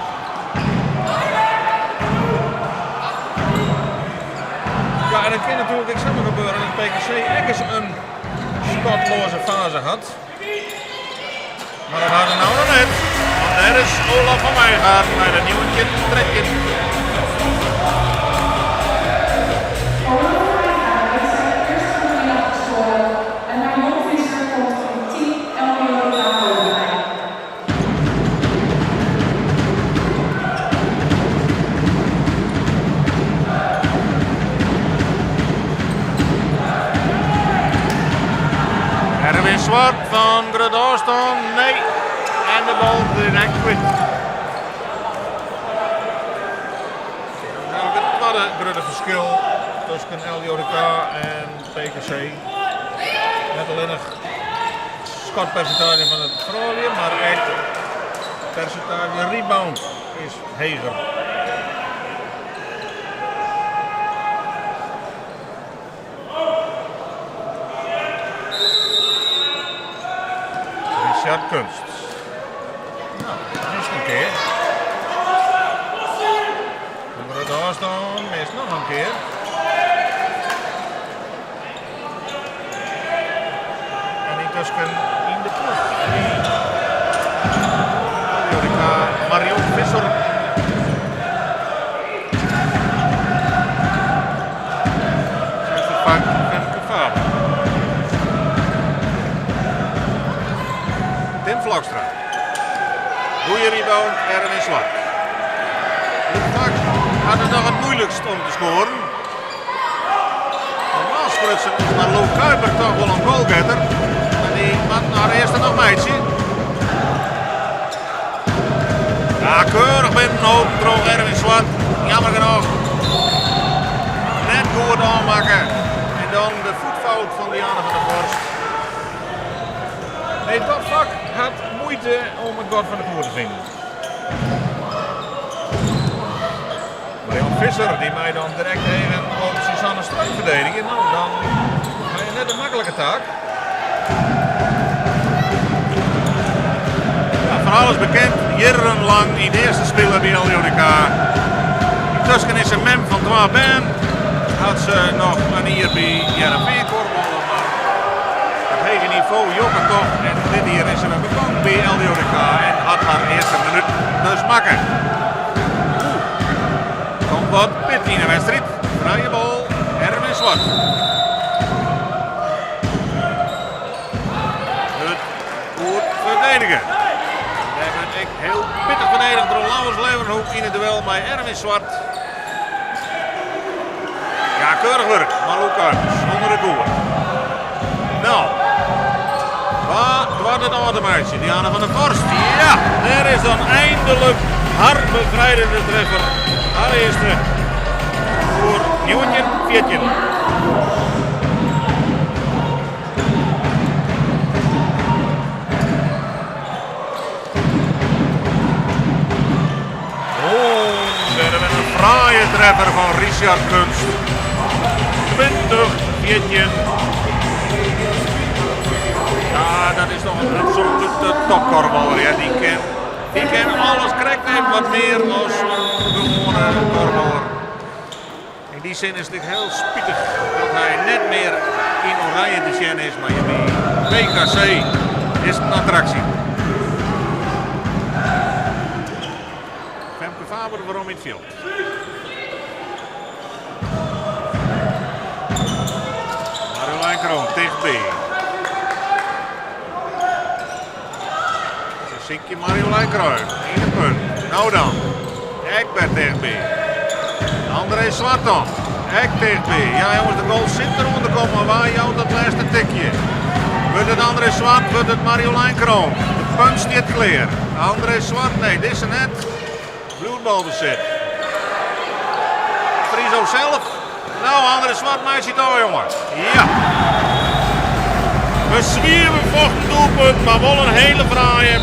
Ja, en it kin natuerlik ek samar gebeure dat PKC ek ris in skotleaze faze hat. Mar dat ha se no noch net. Want dêr is Olaf van Wijngaarden mei de 19-13. Olaf van Wijngaarden heeft zijn eerste van de middag gescoord en Marion Visser komt van 10 LDODK bovenbij. Erwin Zwart fan grutte ôfstân, nee. En de bal direkt kwyt. Dat is it twadde grutte ferskil tusken LDODK en PKC. Net allinnich skotpersintaazje fan it froulju, mar ek persintaazje rebound is heger. Richard Kunst. Nou, mist in kear. De grutte ôfstân mist noch in kear. yntusken yn de ploech by LDODK Marion Visser. Sy ferfangt Femke Faber. Tim Flokstra. Goeie rebound, Erwin Zwart. Luc Vak hat it noch it moeilikst om te skoaren. Normaal sprutsen is Marlou Kuiper toch wol in goalgetter. Mar dy moat har earst noch meitsje. Ja, keurich binnen holpen troch Erwin Zwart. Jammer genoch. Net goed ôfmakke. En dan de voetfout fan Diana van der Vorst. Nee, dat vak hat muoite om it gat fan de koer te finen. Marion Visser dy mei dan direkt even op Suzanne Struik ferdedigje. No, dan ha je net in maklike taak. Ja, fan alles bekend, jierrenlang yn de earste spiler by LDODK. Yntusken is se mem fan twa bern. Hat se noch in jier by Hearrenfean kuorballe, mar it hege nivo jokket toch. En dit jier is se wer begûn by LDODK en hat har earste minuten dus makke. Komt wat pit yn de wedstriid. Frije bal, Erwin Zwart. Wurdt goed ferdedige. Dêr wurdt ek hiel pittich ferdedige troch Laurens Leeuwenhoek yn it duel mei Erwin Zwart. Ja, keurich wurk. Marlou Kuipers ûnder de koer. No, wa doart it ôf te meitsjen? Diana van der Vorst. Ja, dêr is dan eindelijk har befrijdende treffer. Har earste foar 1914. Oh, dêr wer in fraaie treffer fan Richard Kunst. 20-14. Ja, dat is toch in absolute topkorfballer. Ja, dy kin alles krekt even wat mear as in gewoane korfballer. Yn dy sin is it ek hiel spitich dat hy net mear yn Oranje te sjen is, mar by PKC is it in attraksje. Femke Faber werom yn it fjild. Marjolein Kroon tichtby. Se sykje Marjolein Kruijf yn de punt. No dan, ek wer tichtby. André Zwart dan, ek tichtby. Ja jonges, de goal sit der oan te kommen, mar wa jout dat lêste tikje? Wurdt it André Zwart, wurdt it Marjolein Kroon? De punt stiet klear. André Zwart, nee, dizze net. Bliuwt balbesit. Friso sels. No, André Zwart meitsje it ôf, jonge. Ja. In swier befochten doelpunt, mar wol in hiele fraaie.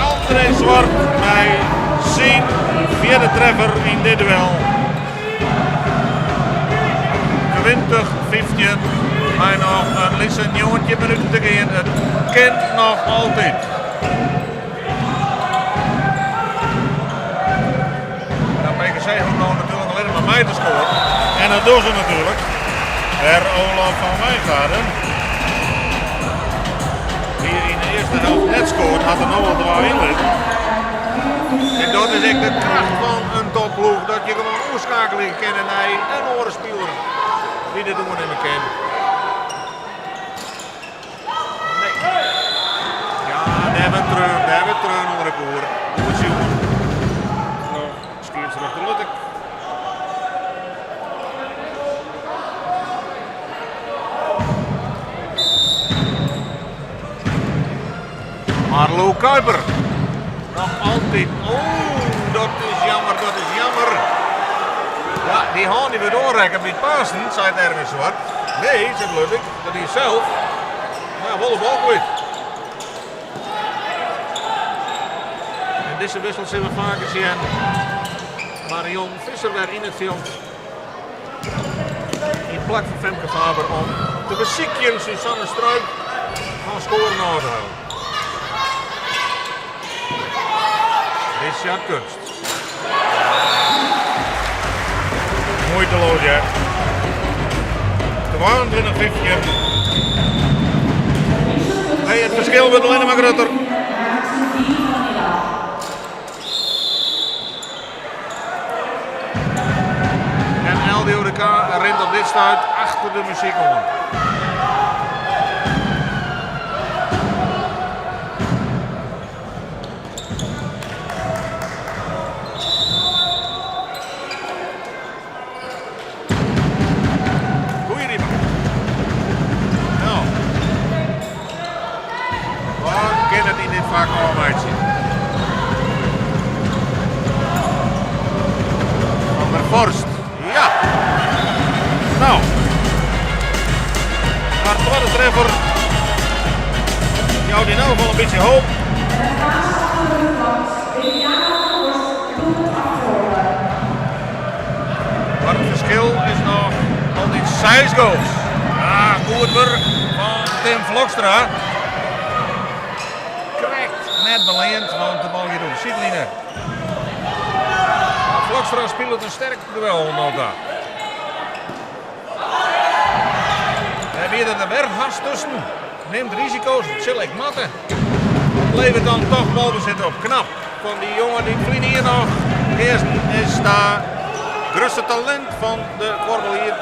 André Zwart mei syn fjirde treffer yn dit duel. 20-15, mei noch in lytse 19 minuten te gean. It kin noch altyd. Nou, PKC hoecht no natuerlik allinnich mar mei te skoaren. En dat dogge se natuerlik. Wer Olaf van Wijngaarden. Dy yn de earste helte net skoard, hat der no al twa yn litten. En dat is ek de kracht fan in topploech, dat je gewoan oerskeakelje kinne nei in oare spiler dy't it oernimme kin. Nee. Ja, dêr wurdt treaun, dêr wurdt treaun ûnder de koer. Goed sjoen. Troch skiedsrjochter Luttek. Marlo Kuiper. Noch altyd. Oh, dat is jammer, dat is jammer. Ja, dy hân dy wurdt oanrekke by it passen, seit Erwin Zwart. Nee, seit Luttek. Dat die sels. Mar ja, wol de bal kwyt. En dizze wissel sille we faker sjen. Marion Visser wer yn it fjild. Yn plak fan Femke Faber om te besykjen Suzanne Struik fan skoaren ôf te hâlden. Richard Kunst. Muoiteloas, hear. 22-15. ferskil wurdt allinne mar grutter. En LDODK rint op dit stuit achter de muzyk oan. Goeie rebound. No. Wa kin it yn dit fak ôfmeitsje? Van der Vorst. Ja. No. Har twadde treffer jout yn elk gefal in bytsje hoop. Mar it ferskil is noch altyd seis goals. Ja, goed wurk fan Tim Vlokstra. Krekt net beleand, want de bal giet oer de sydline. Mar Vlokstra spilet in sterk duel oant no ta. Dêr wie er der wer hast tusken. Nimt risiko's, it sil ek moatte. Leveret dan toch balbesit op. Knap fan dy jonge dy't ferline jier noch keazen is ta grutste talint fan de kuorballier.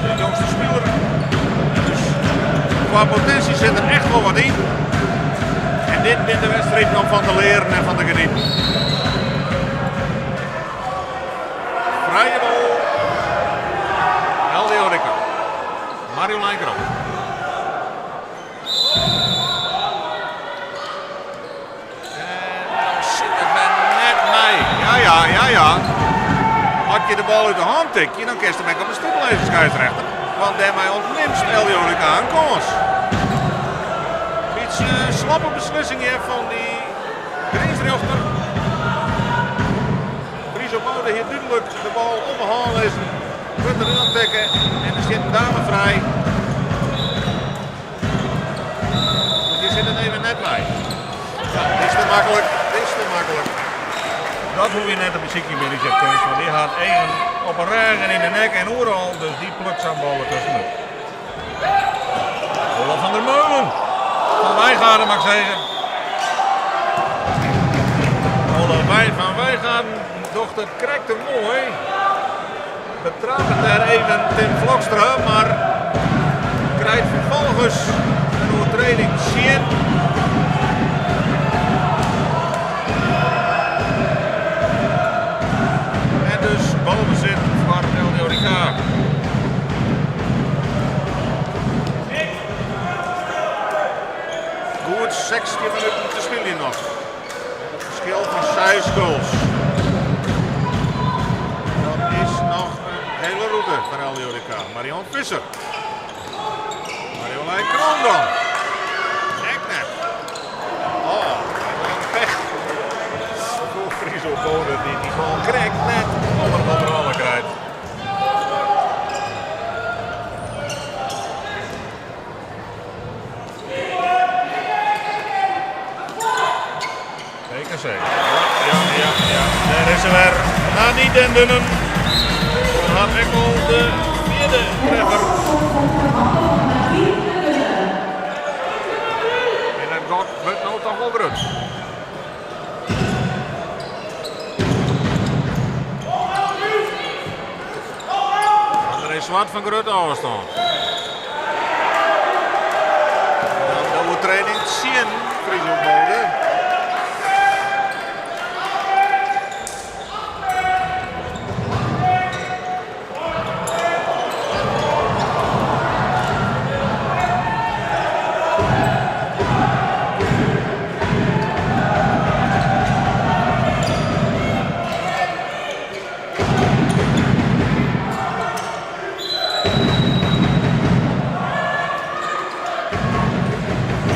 De jongste spiler. Dus kwa potinsje sit der echt wol wat yn. En dit binne de wedstriden om fan te learen en fan te genieten. Frije bal. LDODK. Marjolein Kroon. En dan sit it wer net mei. Ja, ja, ja, ja. As je de bal út de hân tikje, dan kinst him ek op de stoep lizze, skeidsrechter. Want dêrmei ûntnimst LDODK in kâns. Bytsje slappe beslissing hjir fan dy grinsrjochter. Friso Bode hie dúdlik de bal op 'e hân lizzen. Wurdt der oantikke en der stiet in dame frij. Dus hjir sit it even net mei. Ja, dit is te maklik, dit is te maklik. Dat hoech je net te besykjen by Richard Kunst, want dy hat eagen op 'e rêch en yn de nek en oeral, dus dy plukt sa'n bal der tuskenút. Olaf van der Meulen. Van Wijngaarden mag ik zeggen. Olaf van Wijngaarden docht it krekt te moai. Betrapet dêr even Tim Vlokstra, mar krijt ferfolgens in oertreding tsjin. En dus balbesit foar LDODK. Goed 16 minuten te spyljen noch. En it ferskil fan seis goals. Dat is noch in hiele rûte foar LDODK. Marion Visser. Marjolein Kroon dan. Ek net. Oh, wat in pech. Voor Friso Bode dy't dy bal krekt net ûnder kontrôle krijt. PKC. Ja, ja, ja, ja. Dêr is se wer. Nani den Dunnen. Hat ek al de fjirde treffer. En dat gat wurdt no toch wol grut. André Zwart fan grutte ôfstân. Dan de oertreding tsjin Friso Bode.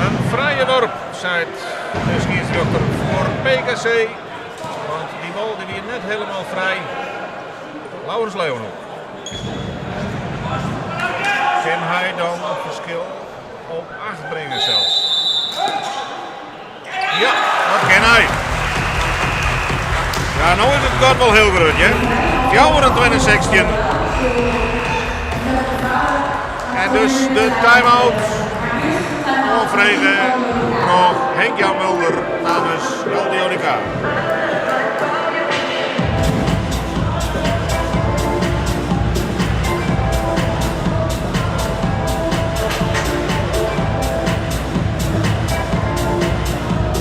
In frije worp, seit de skiedsrjochter foar PKC. Want dy bal die wie net hielendal frij. Laurens Leeuwenhoek. Kin hy dan it ferskil op 8 bringe sels? Ja, dat kin hy. Ja, no is it gat wol hiel grut, hear. 24-16. En dus de time-out oanfrege. noch Henk Jan Mulder namens LDODK.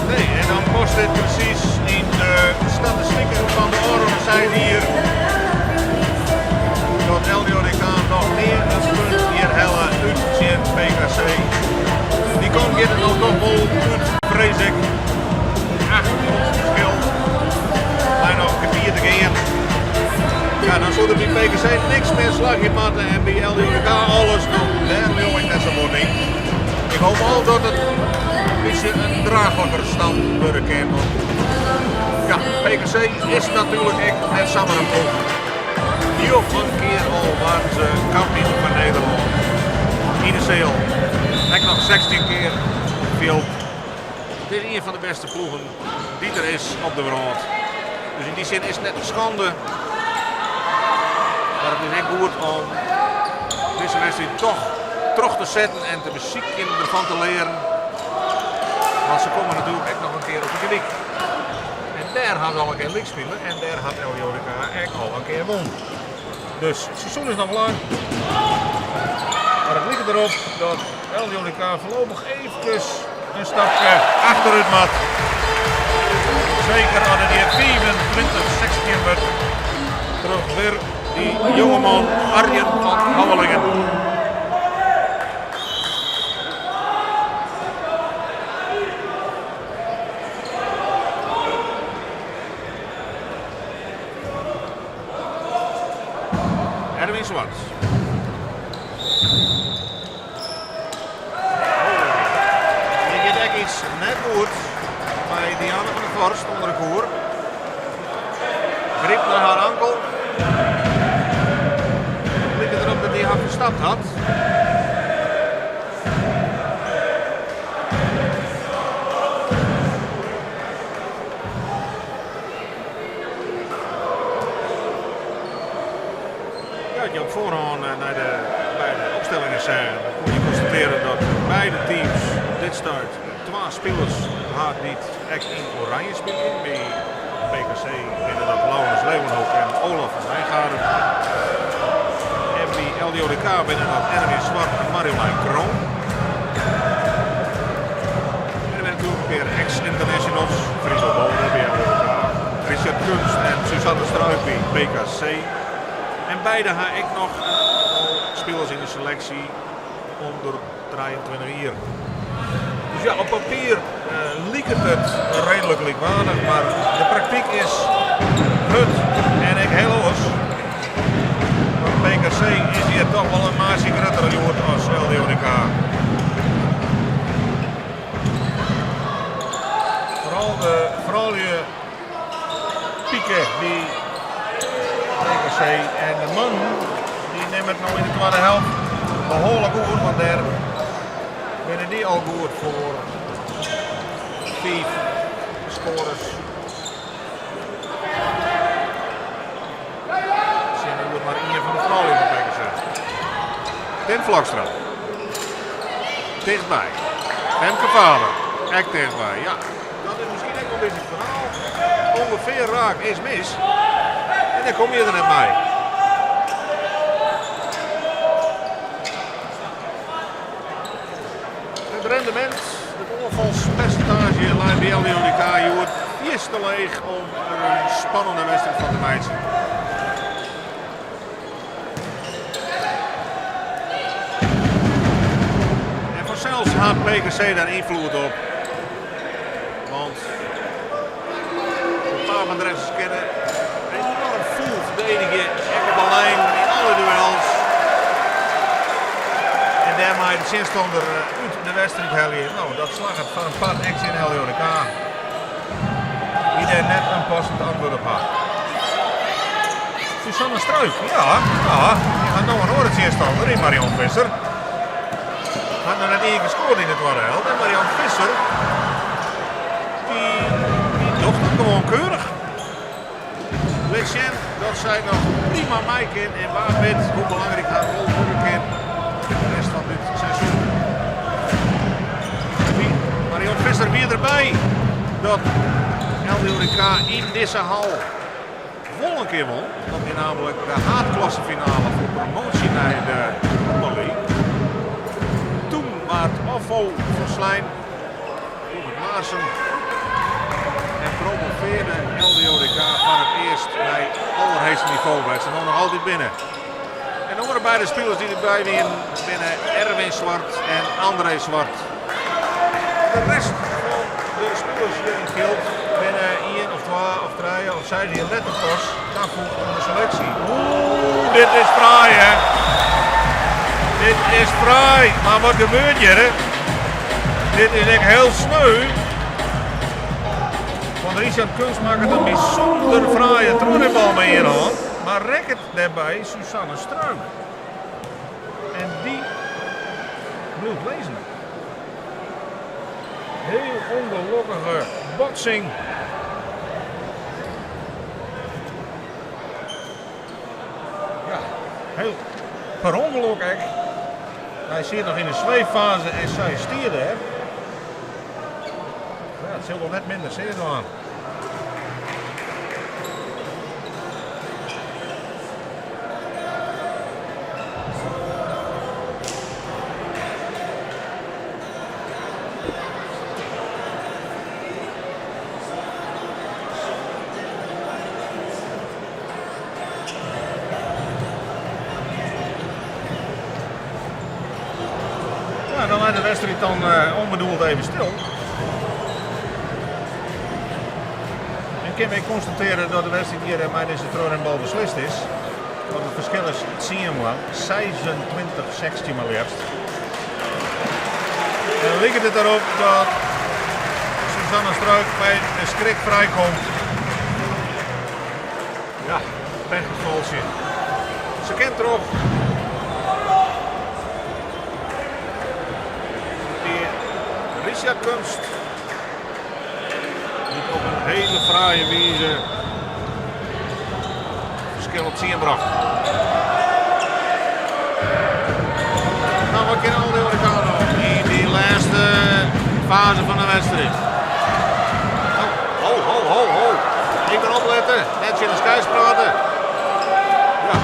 Nee, en dan past dit presys yn de statistiken fan de ôfrûne seis jier dat LDODK noch nea in punt hjir helle út tsjin PKC. Dy kant giet it no toch wol út, frees ik. 8 punten ferskil. Mei noch in kertier te gean. Ja, dan soe der by PKC niks mear slagje moatte en by LDODK alles. No, dêr leau ik net sa bot yn. Ik hoop al dat it in bytsje in draachliker stand wurde kin. Want ja, PKC is natuerlik ek net samar in ploech. Njoggen kear al waarden se kampioen fan Nederlân. Yn de seal. Ek noch 16 kear op it fjild. It is ien fan de bêste ploegen dy't der is op de wrâld. Dus yn dy sin is it net in skande. Mar it is ek goed om dizze wedstriid toch troch te setten en te besykjen derfan te learen. Want se komme natuerlik ek noch in kear op de Gerdyk. En dêr ha se al in kear lyk spile en dêr hat LDODK ek al in kear wûn. Dus it seizoen is noch lang. Mar it liket derop dat LDODK foarlopich eefkes in stapke achterút moat. Seker as it hjir 25-16 wurdt troch wer dy jongeman Arjen van Houwelingen. Erwin Zwart. Oh, hjir giet ek iets net goed by Diana van der Vorst ûnder de koer. Grypt nei har ankel. Liket derop dat dy har ferstapt hat. Ja, as je op foarhân nei de beide opstellingen seagen, dan koene je konstatearje dat beide teams op dit stuit twa spilers ha dy't ek yn Oranje spylje. By PKC binne dat Laurens Leeuwenhoek en Olaf van Wijngaarden. En by LDODK binne dat Erwin Zwart en Marjolein Kroon. En der binne natuerlik in pear ex-internationals, Friso Bode by LDODK, Richard Kunst en Suzanne Struik by PKC. En beide ha ek noch in oantal spilers yn de seleksje ûnder 23 jier. Dus ja, op papier liket it reedlik lykwaardich, mar de praktyk is hurd en ek hiel oars. Want PKC is hjir toch wol in maatsje grutter hjoed as LDODK. Foaral de froulju pike by PKC en de mannen dy nimme it no yn de twadde helte behoarlik oer, want dêr binne dy al goed foar fiif skoares. Tsjinoer mar ien fan de froulju fan PKC. Tim Flokstra. Tichtby. Femke Faber. Ek tichtby. Ja, dat is miskien ek wol in bytsje it ferhaal. Ongefear raak is mis. En dêr komme je der net mei. It rendemint, it oanfalspersintaazje leit by LDODK hjoed fierste leech om der in spannende wedstriid fan te meitsjen. En fansels hat PKC dêr ynfloed op. Want de Papendrechters kinne enoarm fûl ferdedigje, ek op de lijn yn alle duels. En dêrmei de tsjinstanner út de wedstriid helje. No, dat slagget foar in part ek tsjin LDODK. Dy't dêr net in passend antwurd op hat. Suzanne Struik, ja, ja, dy hat no in oare tsjinstanner yn Marion Visser. Hat noch net ien kear skoard yn de twadde helte. En Marion Visser, dy, dy docht it gewoan keurich. Lit sjen dat sy noch prima mei kin en wa wit hoe belangryk har rol wurde kin de rest fan dit seizoen. Marion Visser derby dat LDODK yn dizze hal wol in kear won. Dat wie namelijk de haadklassefinale foar promoasje nei de Super League. Toen waard OFFO ferslein troch it Maarssen en promovearde LDODK foar it earst nei allerheechste nivo wêr't se no noch altyd binne. En de oare beide spilers dy't derby wienen binne Erwin Zwart en André Zwart. De rest fan de spilers hjir yn it fjild binne ien of twa of trije of seis jier letter pas tafoege oan de seleksje. Oeh, dit is fraai hè. Dit is fraai, mar wat gebeurt hjir? Dit is ek hiel sneu. Want Richard Kunst makket in bysûnder fraaie trochrinbal mei ien hân, mar rekket dêrby Suzanne Struik. En dy bliuwt lizzen. Hiel ûngelokkige botsing. Ja, hiel per ûngelok ek. Hy siet noch yn de sweeffase en sy stie dêr. Ja, it sil wol net minder sear dwaan. Ja, dan leit de wedstriid dan ûnbedoeld even stil. En kinne wy konstatearje dat de wedstriid hjir mei dizze trochrinbal beslist is. Want it ferskil is tsien moal, 26-16 mar leafst. En liket it derop dat Suzanne Struik by de skrik frijkomt. Ja, pechgefoltsje. Se kin troch. Richard Kunst. Dy't op in hiele fraaie wize ferskil op tsien brocht. No, wat kin LDODK no yn dy lêste faze fan de wedstriid? Ho, ho, ho, ho. Even oplette, net tsjin de skeids prate. Ja,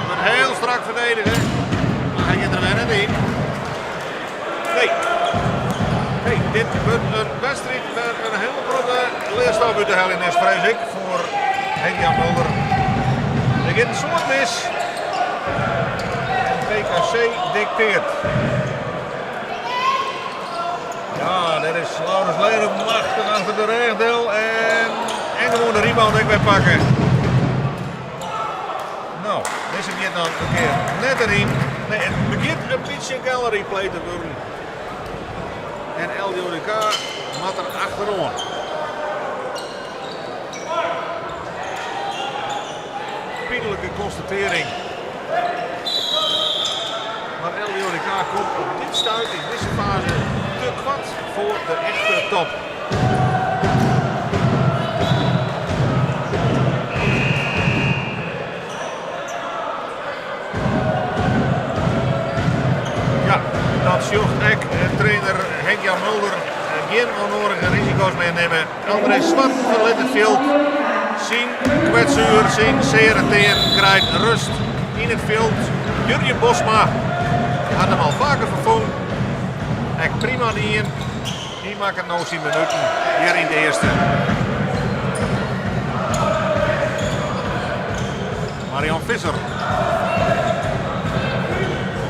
wurdt hiel strak ferdedige. Mar hy giet der wer net yn. Nee. Hey, dit wurdt in wedstriid wêr't in hiele protte learstof út te heljen is, frees ik, foar Henk-Jan Mulder. Der giet in soad mis. En PKC dikteart. Ja, dêr is Laurens Leren machtich achter de rêch del en, en gewoan de rebound ek wer pakke. No, dizze giet dan in kear net deryn. Nee, it begjint in bytsje gallery play te wurden. En LDODK moat der achteroan. Pynlike konstatearring. Mar LDODK komt op dit stuit yn dizze faze te koart foar de echte top. Ja, dat sjocht ek trainer Henk-Jan Mulder. Gjin ûnnoadige risiko's mear nimme. André Zwart ferlit it fjild. Syn kwetsuer, syn seare tean krijt rust yn it fjild. Jurjen Bosma hat him al faker ferfongen. Ek prima dien. Hy makket no syn minuten hjir yn de earste. Marion Visser.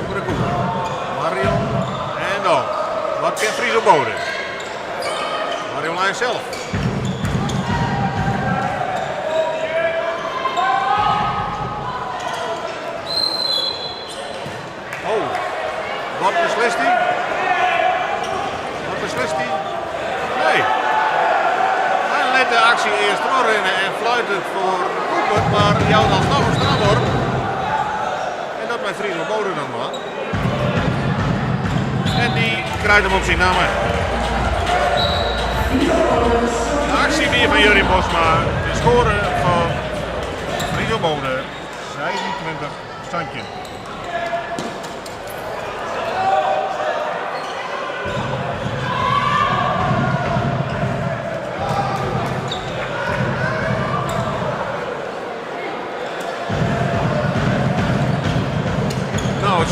Over de koer. Marion en dan. Wat kin Friso Bode? Marjolein zelf. Oh, wat beslist hy? Wat beslist hy? Nee. Hy lit de aksje earst trochrinne en fluitet foar Cooper, mar jout alsnoch in strafworp. En dat mei Friso Bode dan dwaan. En dy krijt him op syn namme. De aksje wie fan Jurjen Bosma, de skoare fan Friso Bode, 26 17.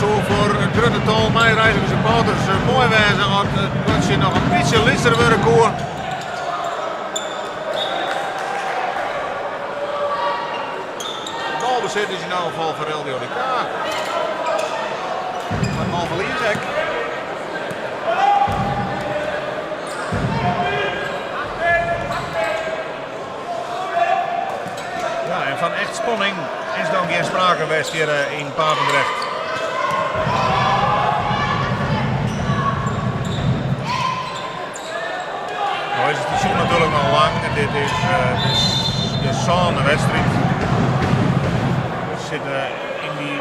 soe foar it grutte tal meireizige supporters moai wêze as it buordsje noch in bytsje lytser wurde koe. Balbesit is yn elk gefal foar LDODK. Mar balferlies ek. Ja, en fan echt spanning is dan gjin sprake west hjir yn Papendrecht. No is it seizoen natuerlik noch lang. Dit is de sânde wedstriid. We sitte yn dy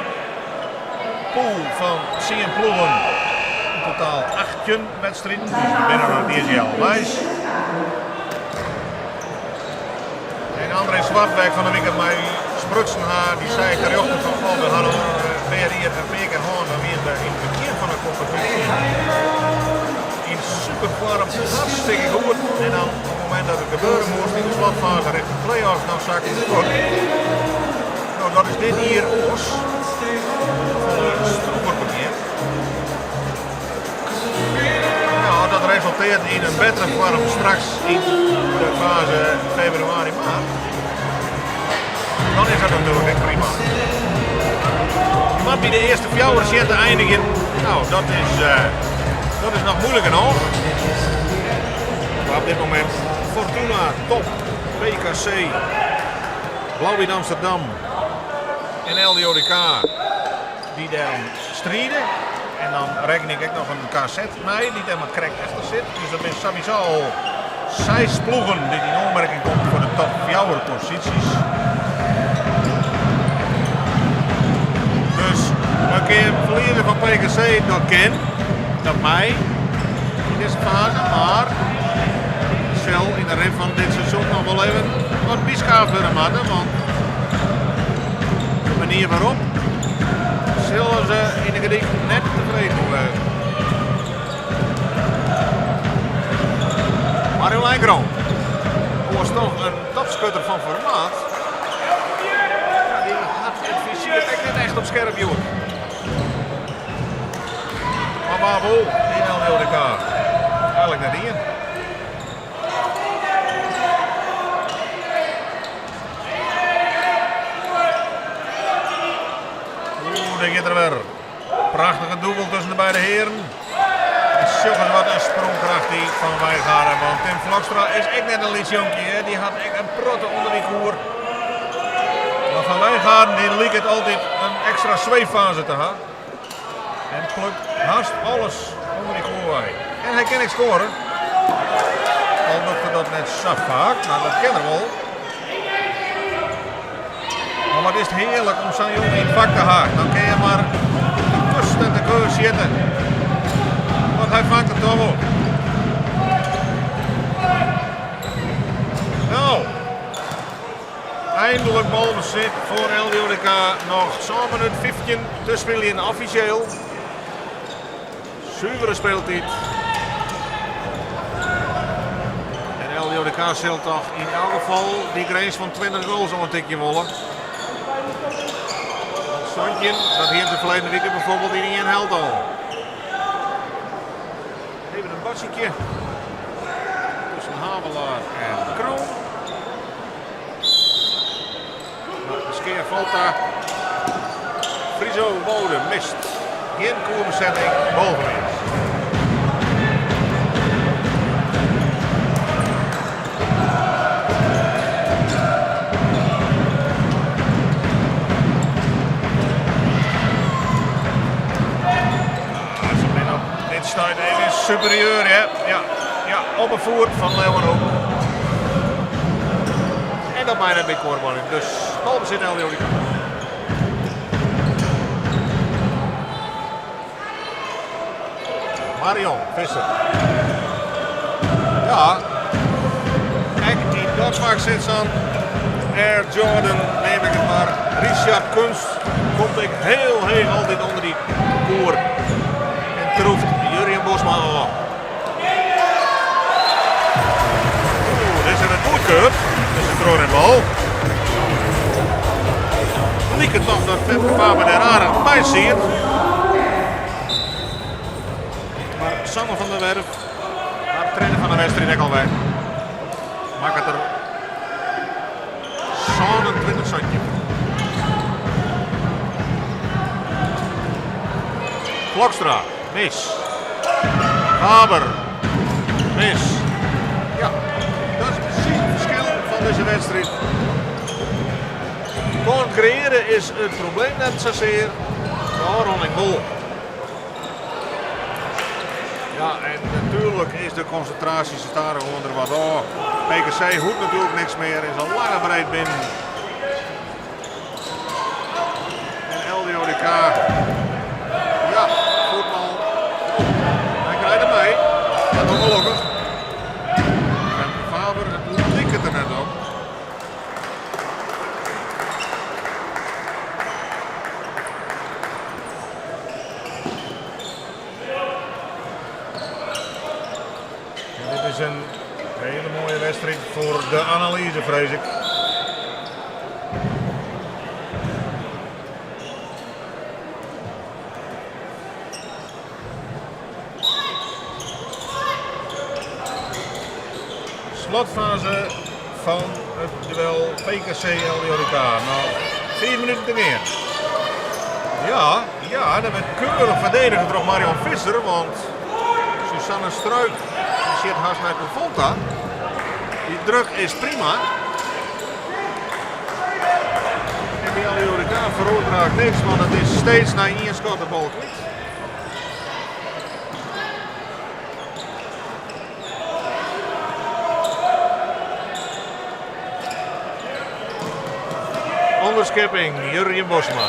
pool fan tsien ploegen. Yn totaal 18 wedstriden, dus we binne noch net iens healweis. En André Zwartweg fan de wike mei sprutsen ha, dy sei terjochte fan goh, we ha al in pear jier in pear kear hân, dan wiene we yn it begjin fan de kompetysje yn superfoarm, hartstikke goed. En dan op it momint dat it gebeure moast yn de slotfase richting play-offs, dan sakke it fuort. No, dat is dit jier oars. Folle stroefer begjin. Ja, dat resulteert yn in bettere foarm straks yn de fase februari, maart. Dan is dat natuerlik ek prima. Je moat by de earste fjouwer sjen te einigjen. Nou, dat is noch muoilik genôch. Maar op dit momint Fortuna, top, PKC, Blauw-Wit Amsterdam en LDODK dy't dêrom stride. En dan rekken ik ek noch in KZ mei, dy't dêr mar krekt efter sit. Dus dat binne sawiesa al seis ploegen dy't yn oanmerking komme foar de top fjouwer posysjes. Dus in kear ferlieze fan PKC, dat kin, dat mei yn dizze faze, mar sil yn de rin fan dit seizoen noch wol even wat byskaafd wurde moatte, want de manier wêrop sille se yn de Gerdyk net tefreden oer wêze. Marjolein Kroon, oars toch in topskutter fan formaat, ja, dy hat it fizier ek net echt op skerp hjoed. Mar wa wol yn LDODK? Eigenlik net ien. Oeh, dêr giet er wer. Prachtige dûbel tusken de beide hearen. En sjoch ris wat in sprongkracht dy Van Wijngaarden. Want Tim Vlokstra is ek net in lyts jonkje. Hè? Dy hat ek in protte ûnder dy koer. Mar Van Wijngaarden dy liket altyd in ekstra sweeffase te ha. En plukt hast alles ûnder dy koer wei. En hy kin ek skoare. Al docht er dat net sa faak, mar dat kin er wol. Mar wat is it hearlik om sa'n jonge yn it fak te ha. Dan kin je mar de kust en de keur sjitte. Want hy fangt it toch wol. No, eindelijk balbesit foar LDODK. Noch 7 minuten 15 te spyljen offisjeel. Suvere speeltiid. En LDODK sil toch yn elk gefal dy grins fan 20 goals oantikje wolle. Want 17, dat hiene se ferleden wike bijvoorbeeld yn ien helt al. Even in botsingje tusken Havelaar en Kroon. Mar de skea falt ta. Friso Bode mist. Gjin koerbesetting, balferlies. Ze binne op dit stuit even superieur, hè? Ja, ja, op 'e foet van Leeuwenhoek. En dat mei net by kuorbaljen. Dus balbesit LDODK. Marion Visser. Ja, ek yn dat fak sit sa'n Air Jordan, neam ik it mar. Richard Kunst komt ek hiel heech altyd ûnder dy koer en troeft Jurjen Bosma ôf. Oeh, dit is it goedkeurd. Dit is in trochrinbal. Liket toch dat Femke Faber dêr aardich by siet. Sanne van der Werf, har tredde fan de wedstriid ek alwer, makket der 27 17. Klokstra, mis. Faber, mis. Ja, dat is presys it ferskil fan dizze wedstriid. Kânsen kreëarje is it probleem net sasear, de ôfrûning wol. Ja, en natuerlik is de konsintraasje stadichoan der wat ôf. PKC hoecht natuerlik niks mear, is al lang en breed binnen. En LDODK, ja, fuotbal. Oh, hy krijt him mei. Ja, noch gelokkich. Femke Faber, it liket der net op. En dit is in hiele moaie wedstriid foar de analyze, frees ik. Slotfase fan it duel PKC-LDODK. Noch 5 minuten te gean. Ja, ja, dat wurdt keurich ferdedige troch Marion Visser, want Suzanne Struik sjit hast nei it plafond ta. Dy druk is prima. En by LDODK feroaret niks, want it is steeds nei ien skot de bal kwyt. Underskepping Jurjen Bosma.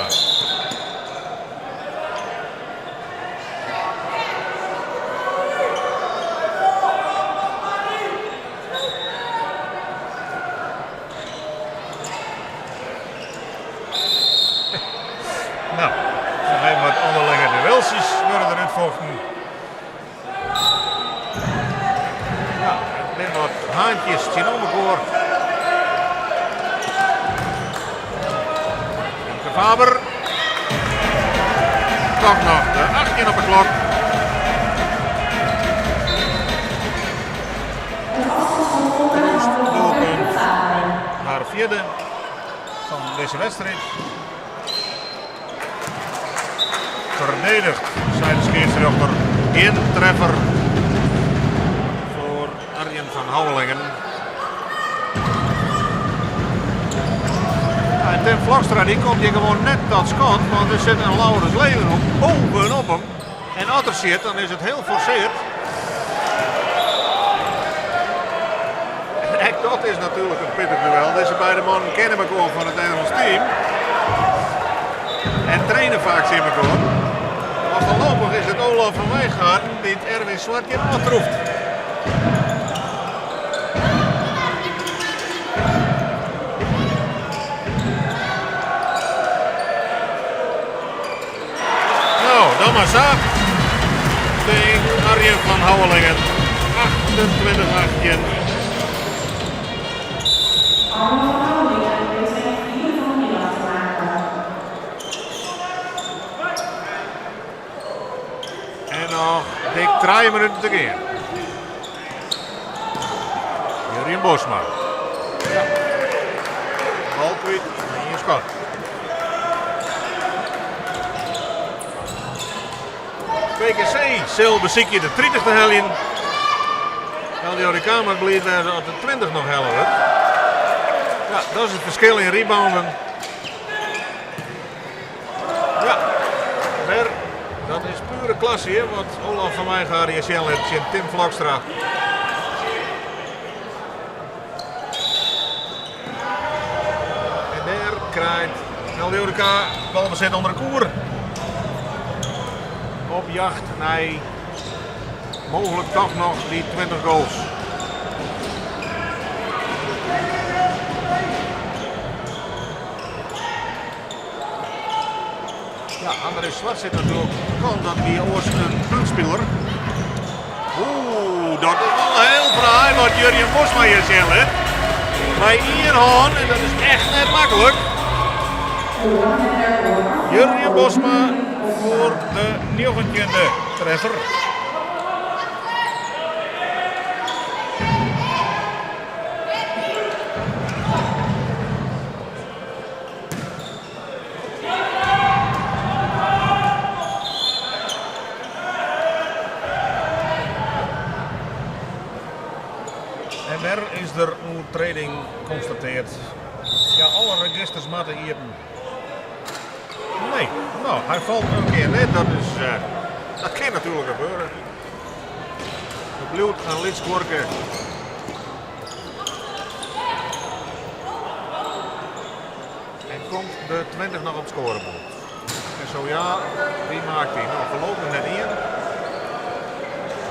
No, noch even wat ûnderlinge dueltsjes wurde der útfochten. Ja, it binne wat haantjes tsjin elkoar. Femke Faber. Toch noch de 18 op de klok. Doelpunt har fjirde fan dizze wedstriid. Ferdedigd, sei de skiedsrjochter. Gjin treffer foar Arjen van Houwelingen. En Tim Vlokstra dy komt hjir gewoan net tot skot, want der sit in Laurens Leeuwenhoek bovenop him. En as er sjit, dan is it hiel forseard. En ek dat is natuerlik in pittich duel. Dizze beide mannen kenne mekoar fan it Nederlânsk team. En traine faak tsjin mekoar. Mar foarlopich is it Olaf van Wijngaarden dy't Erwin Zwart hjir ôftroeft. No, dan mar sa. Tegen Arjen van Houwelingen. 28-18. Arjen van Houwelingen weet zijn vierde van de middag te maken. En noch dik 3 minuten te gean. Jurjen Bosma. Ja. Bal kwyt, ien skot. PKC sil besykje de 30 te heljen. LDODK moat bliid wêze as de 20 noch helle wurdt. Ja, dat is it ferskil yn rebounden. Ja, wer, dat is pure klasse hjir, wat Olaf van Wijngaarden hjir sjen lit tsjin Tim Vlokstra. En dêr krijt LDODK balbesit ûnder de koer. Op jacht nei mooglik toch noch dy 20 goals. Ja, André Zwart sit natuerlik kant dat wie oars in puntspiler. Oeh, dat is wol hiel fraai wat Jurjen Bosma hjir sjen lit. Mei ien hân en dat is echt net maklik. Jurjen Bosma foar de njoggentjinde treffer. En wer is der oertreding konstateard. Ja, alle registers moatte iepen. Nee, no, hy falt in kear net. Dat, is, uh, dat kin natuerlik gebeure. It bliuwt in lyts skuorke. En komt de 20 noch op it skoareboerd? En zo ja, wie maakt dy? No, foarlopich net ien.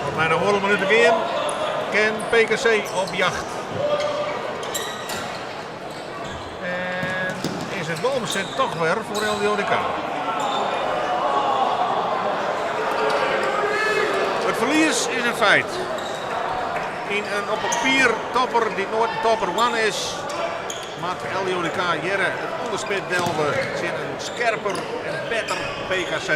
Want mei noch oardel minút te gean, kin PKC op jacht. En is it balbesit toch wer foar LDODK. It ferlies is in feit. Yn in op papier topper dy't noait in topper wurden is, moat LDODK hjirre it ûnderspit delve tsjin in skerper en better PKC.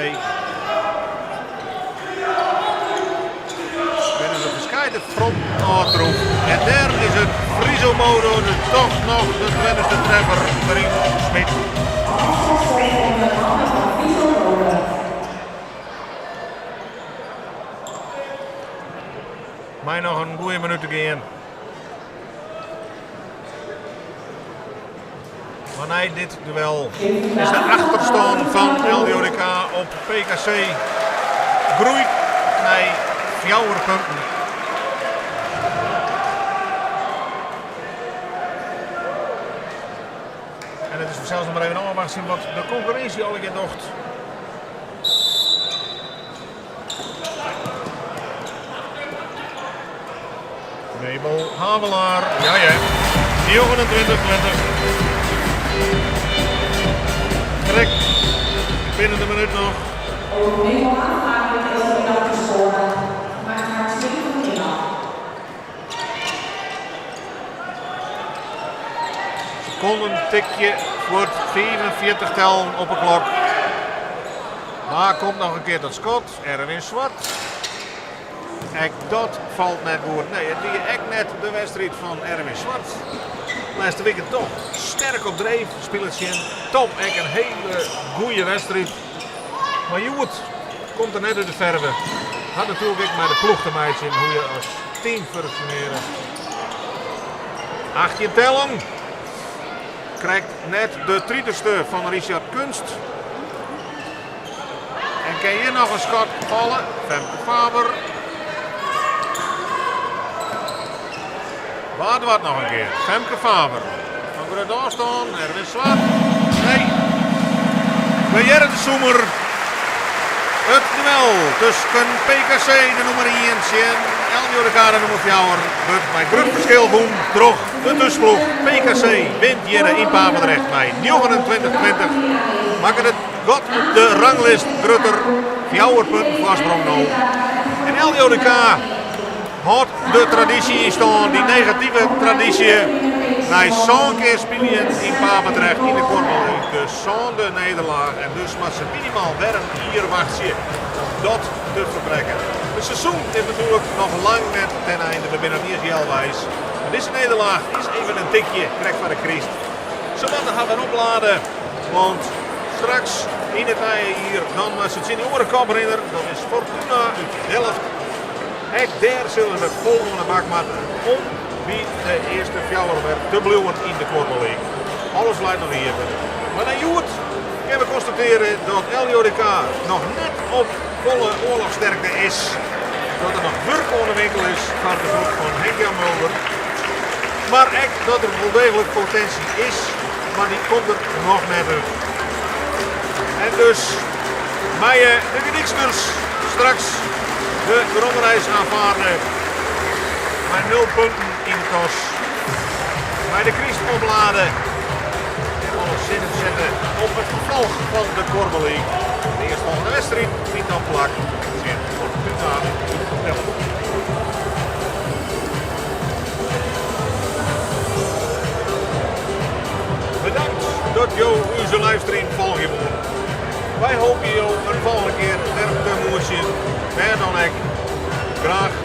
Binne der ferskate fronten ôftroefd en dêr is it Friso Bodo dy't toch noch de tweintichste treffer deryn smyt. Mei noch in goede minút te gean. Mar nei dit duel is de achterstân fan LDODK op PKC groeid nei fjouwer punten. En it is fansels noch mar even ôfwachtsjen wat de konkurrinsje allegear docht. Mabel Havelaar, ja ja, 29 20. Krekt binnen de minút noch. Ook Mabel Havelaar weet deze middag te scoren. Maakt haar tweede van de middag. Sekonden tikje foar 45 tellen op 'e klok. Mar komt noch in kear dat skot. Erwin Zwart. Ek dat falt net goed. Nee, it wie ek net de wedstriid fan Erwin Zwart. Lêste wike toch sterk op dreef. Spilet tsjin Top ek in hiele goede wedstriid. Mar hjoed komt er net út de ferve. Hat natuerlik ek mei de ploech te meitsjen hoe je as team funksjonearje. 18 tellen. Krekt net de tritichste fan Richard Kunst. En kin hjir noch in skot falle? Femke Faber. Wa doart noch in kear? Femke Faber. Fan grutte ôfstân, Erwin Zwart. Nee. We hearre de zoemer. It duel tusken PKC, de nûmer 1, tsjin LDODK, de nûmer 4, wurdt mei grut ferskil wûn troch de thúsploech. PKC wint hjir yn Papendrecht mei 29-20. Makket it gat op de ranglist grutter. Fjouwer punten foarsprong no. En LDODK hâldt de tradysje yn stân, dy negative tradysje. Nei sân kear spyljen yn Papendrecht yn de Kuorbal de sânde nederlaach en dus moat se minimaal wer in jier wachtsje om dat te ferbrekken. It seizoen is natuerlik noch lang net ten einde, we binne noch net iens healweis. Mar dizze nederlaach is even in tikje krekt foar de kryst. Se moatte har wer oplade, want straks yn it nije jier dan moat se tsjin de oare koprinner, dat is Fortuna út Delft. Ek dêr sille se fol oan de bak moatte om by de earste fjouwer wer te bliuwen yn de Kuorbal League. Alles leit noch iepen. Mar nei hjoed kinne we konstatearje dat LDODK noch net op folle oarlochssterkte is. Dat der noch wurk oan de winkel is foar de groep fan Henk-Jan Mulder. Mar ek dat der wol deeglik potinsje is, mar dy komt der noch net út. En dus meie de Gedyksters straks de weromreis aanvaarde mei nul punten yn de tas. Mei de kryst oplade en alle sinnen sette op it ferfolch fan de Kuorbal League. De earstfolgjende wedstriid fynt dan plak tsjin Fortuna Delft. Bedankt dat jo ús livestream folgje woene. Wy hoopje jo in folgjende kear wer te moetsjen, wêr dan ek. Graach.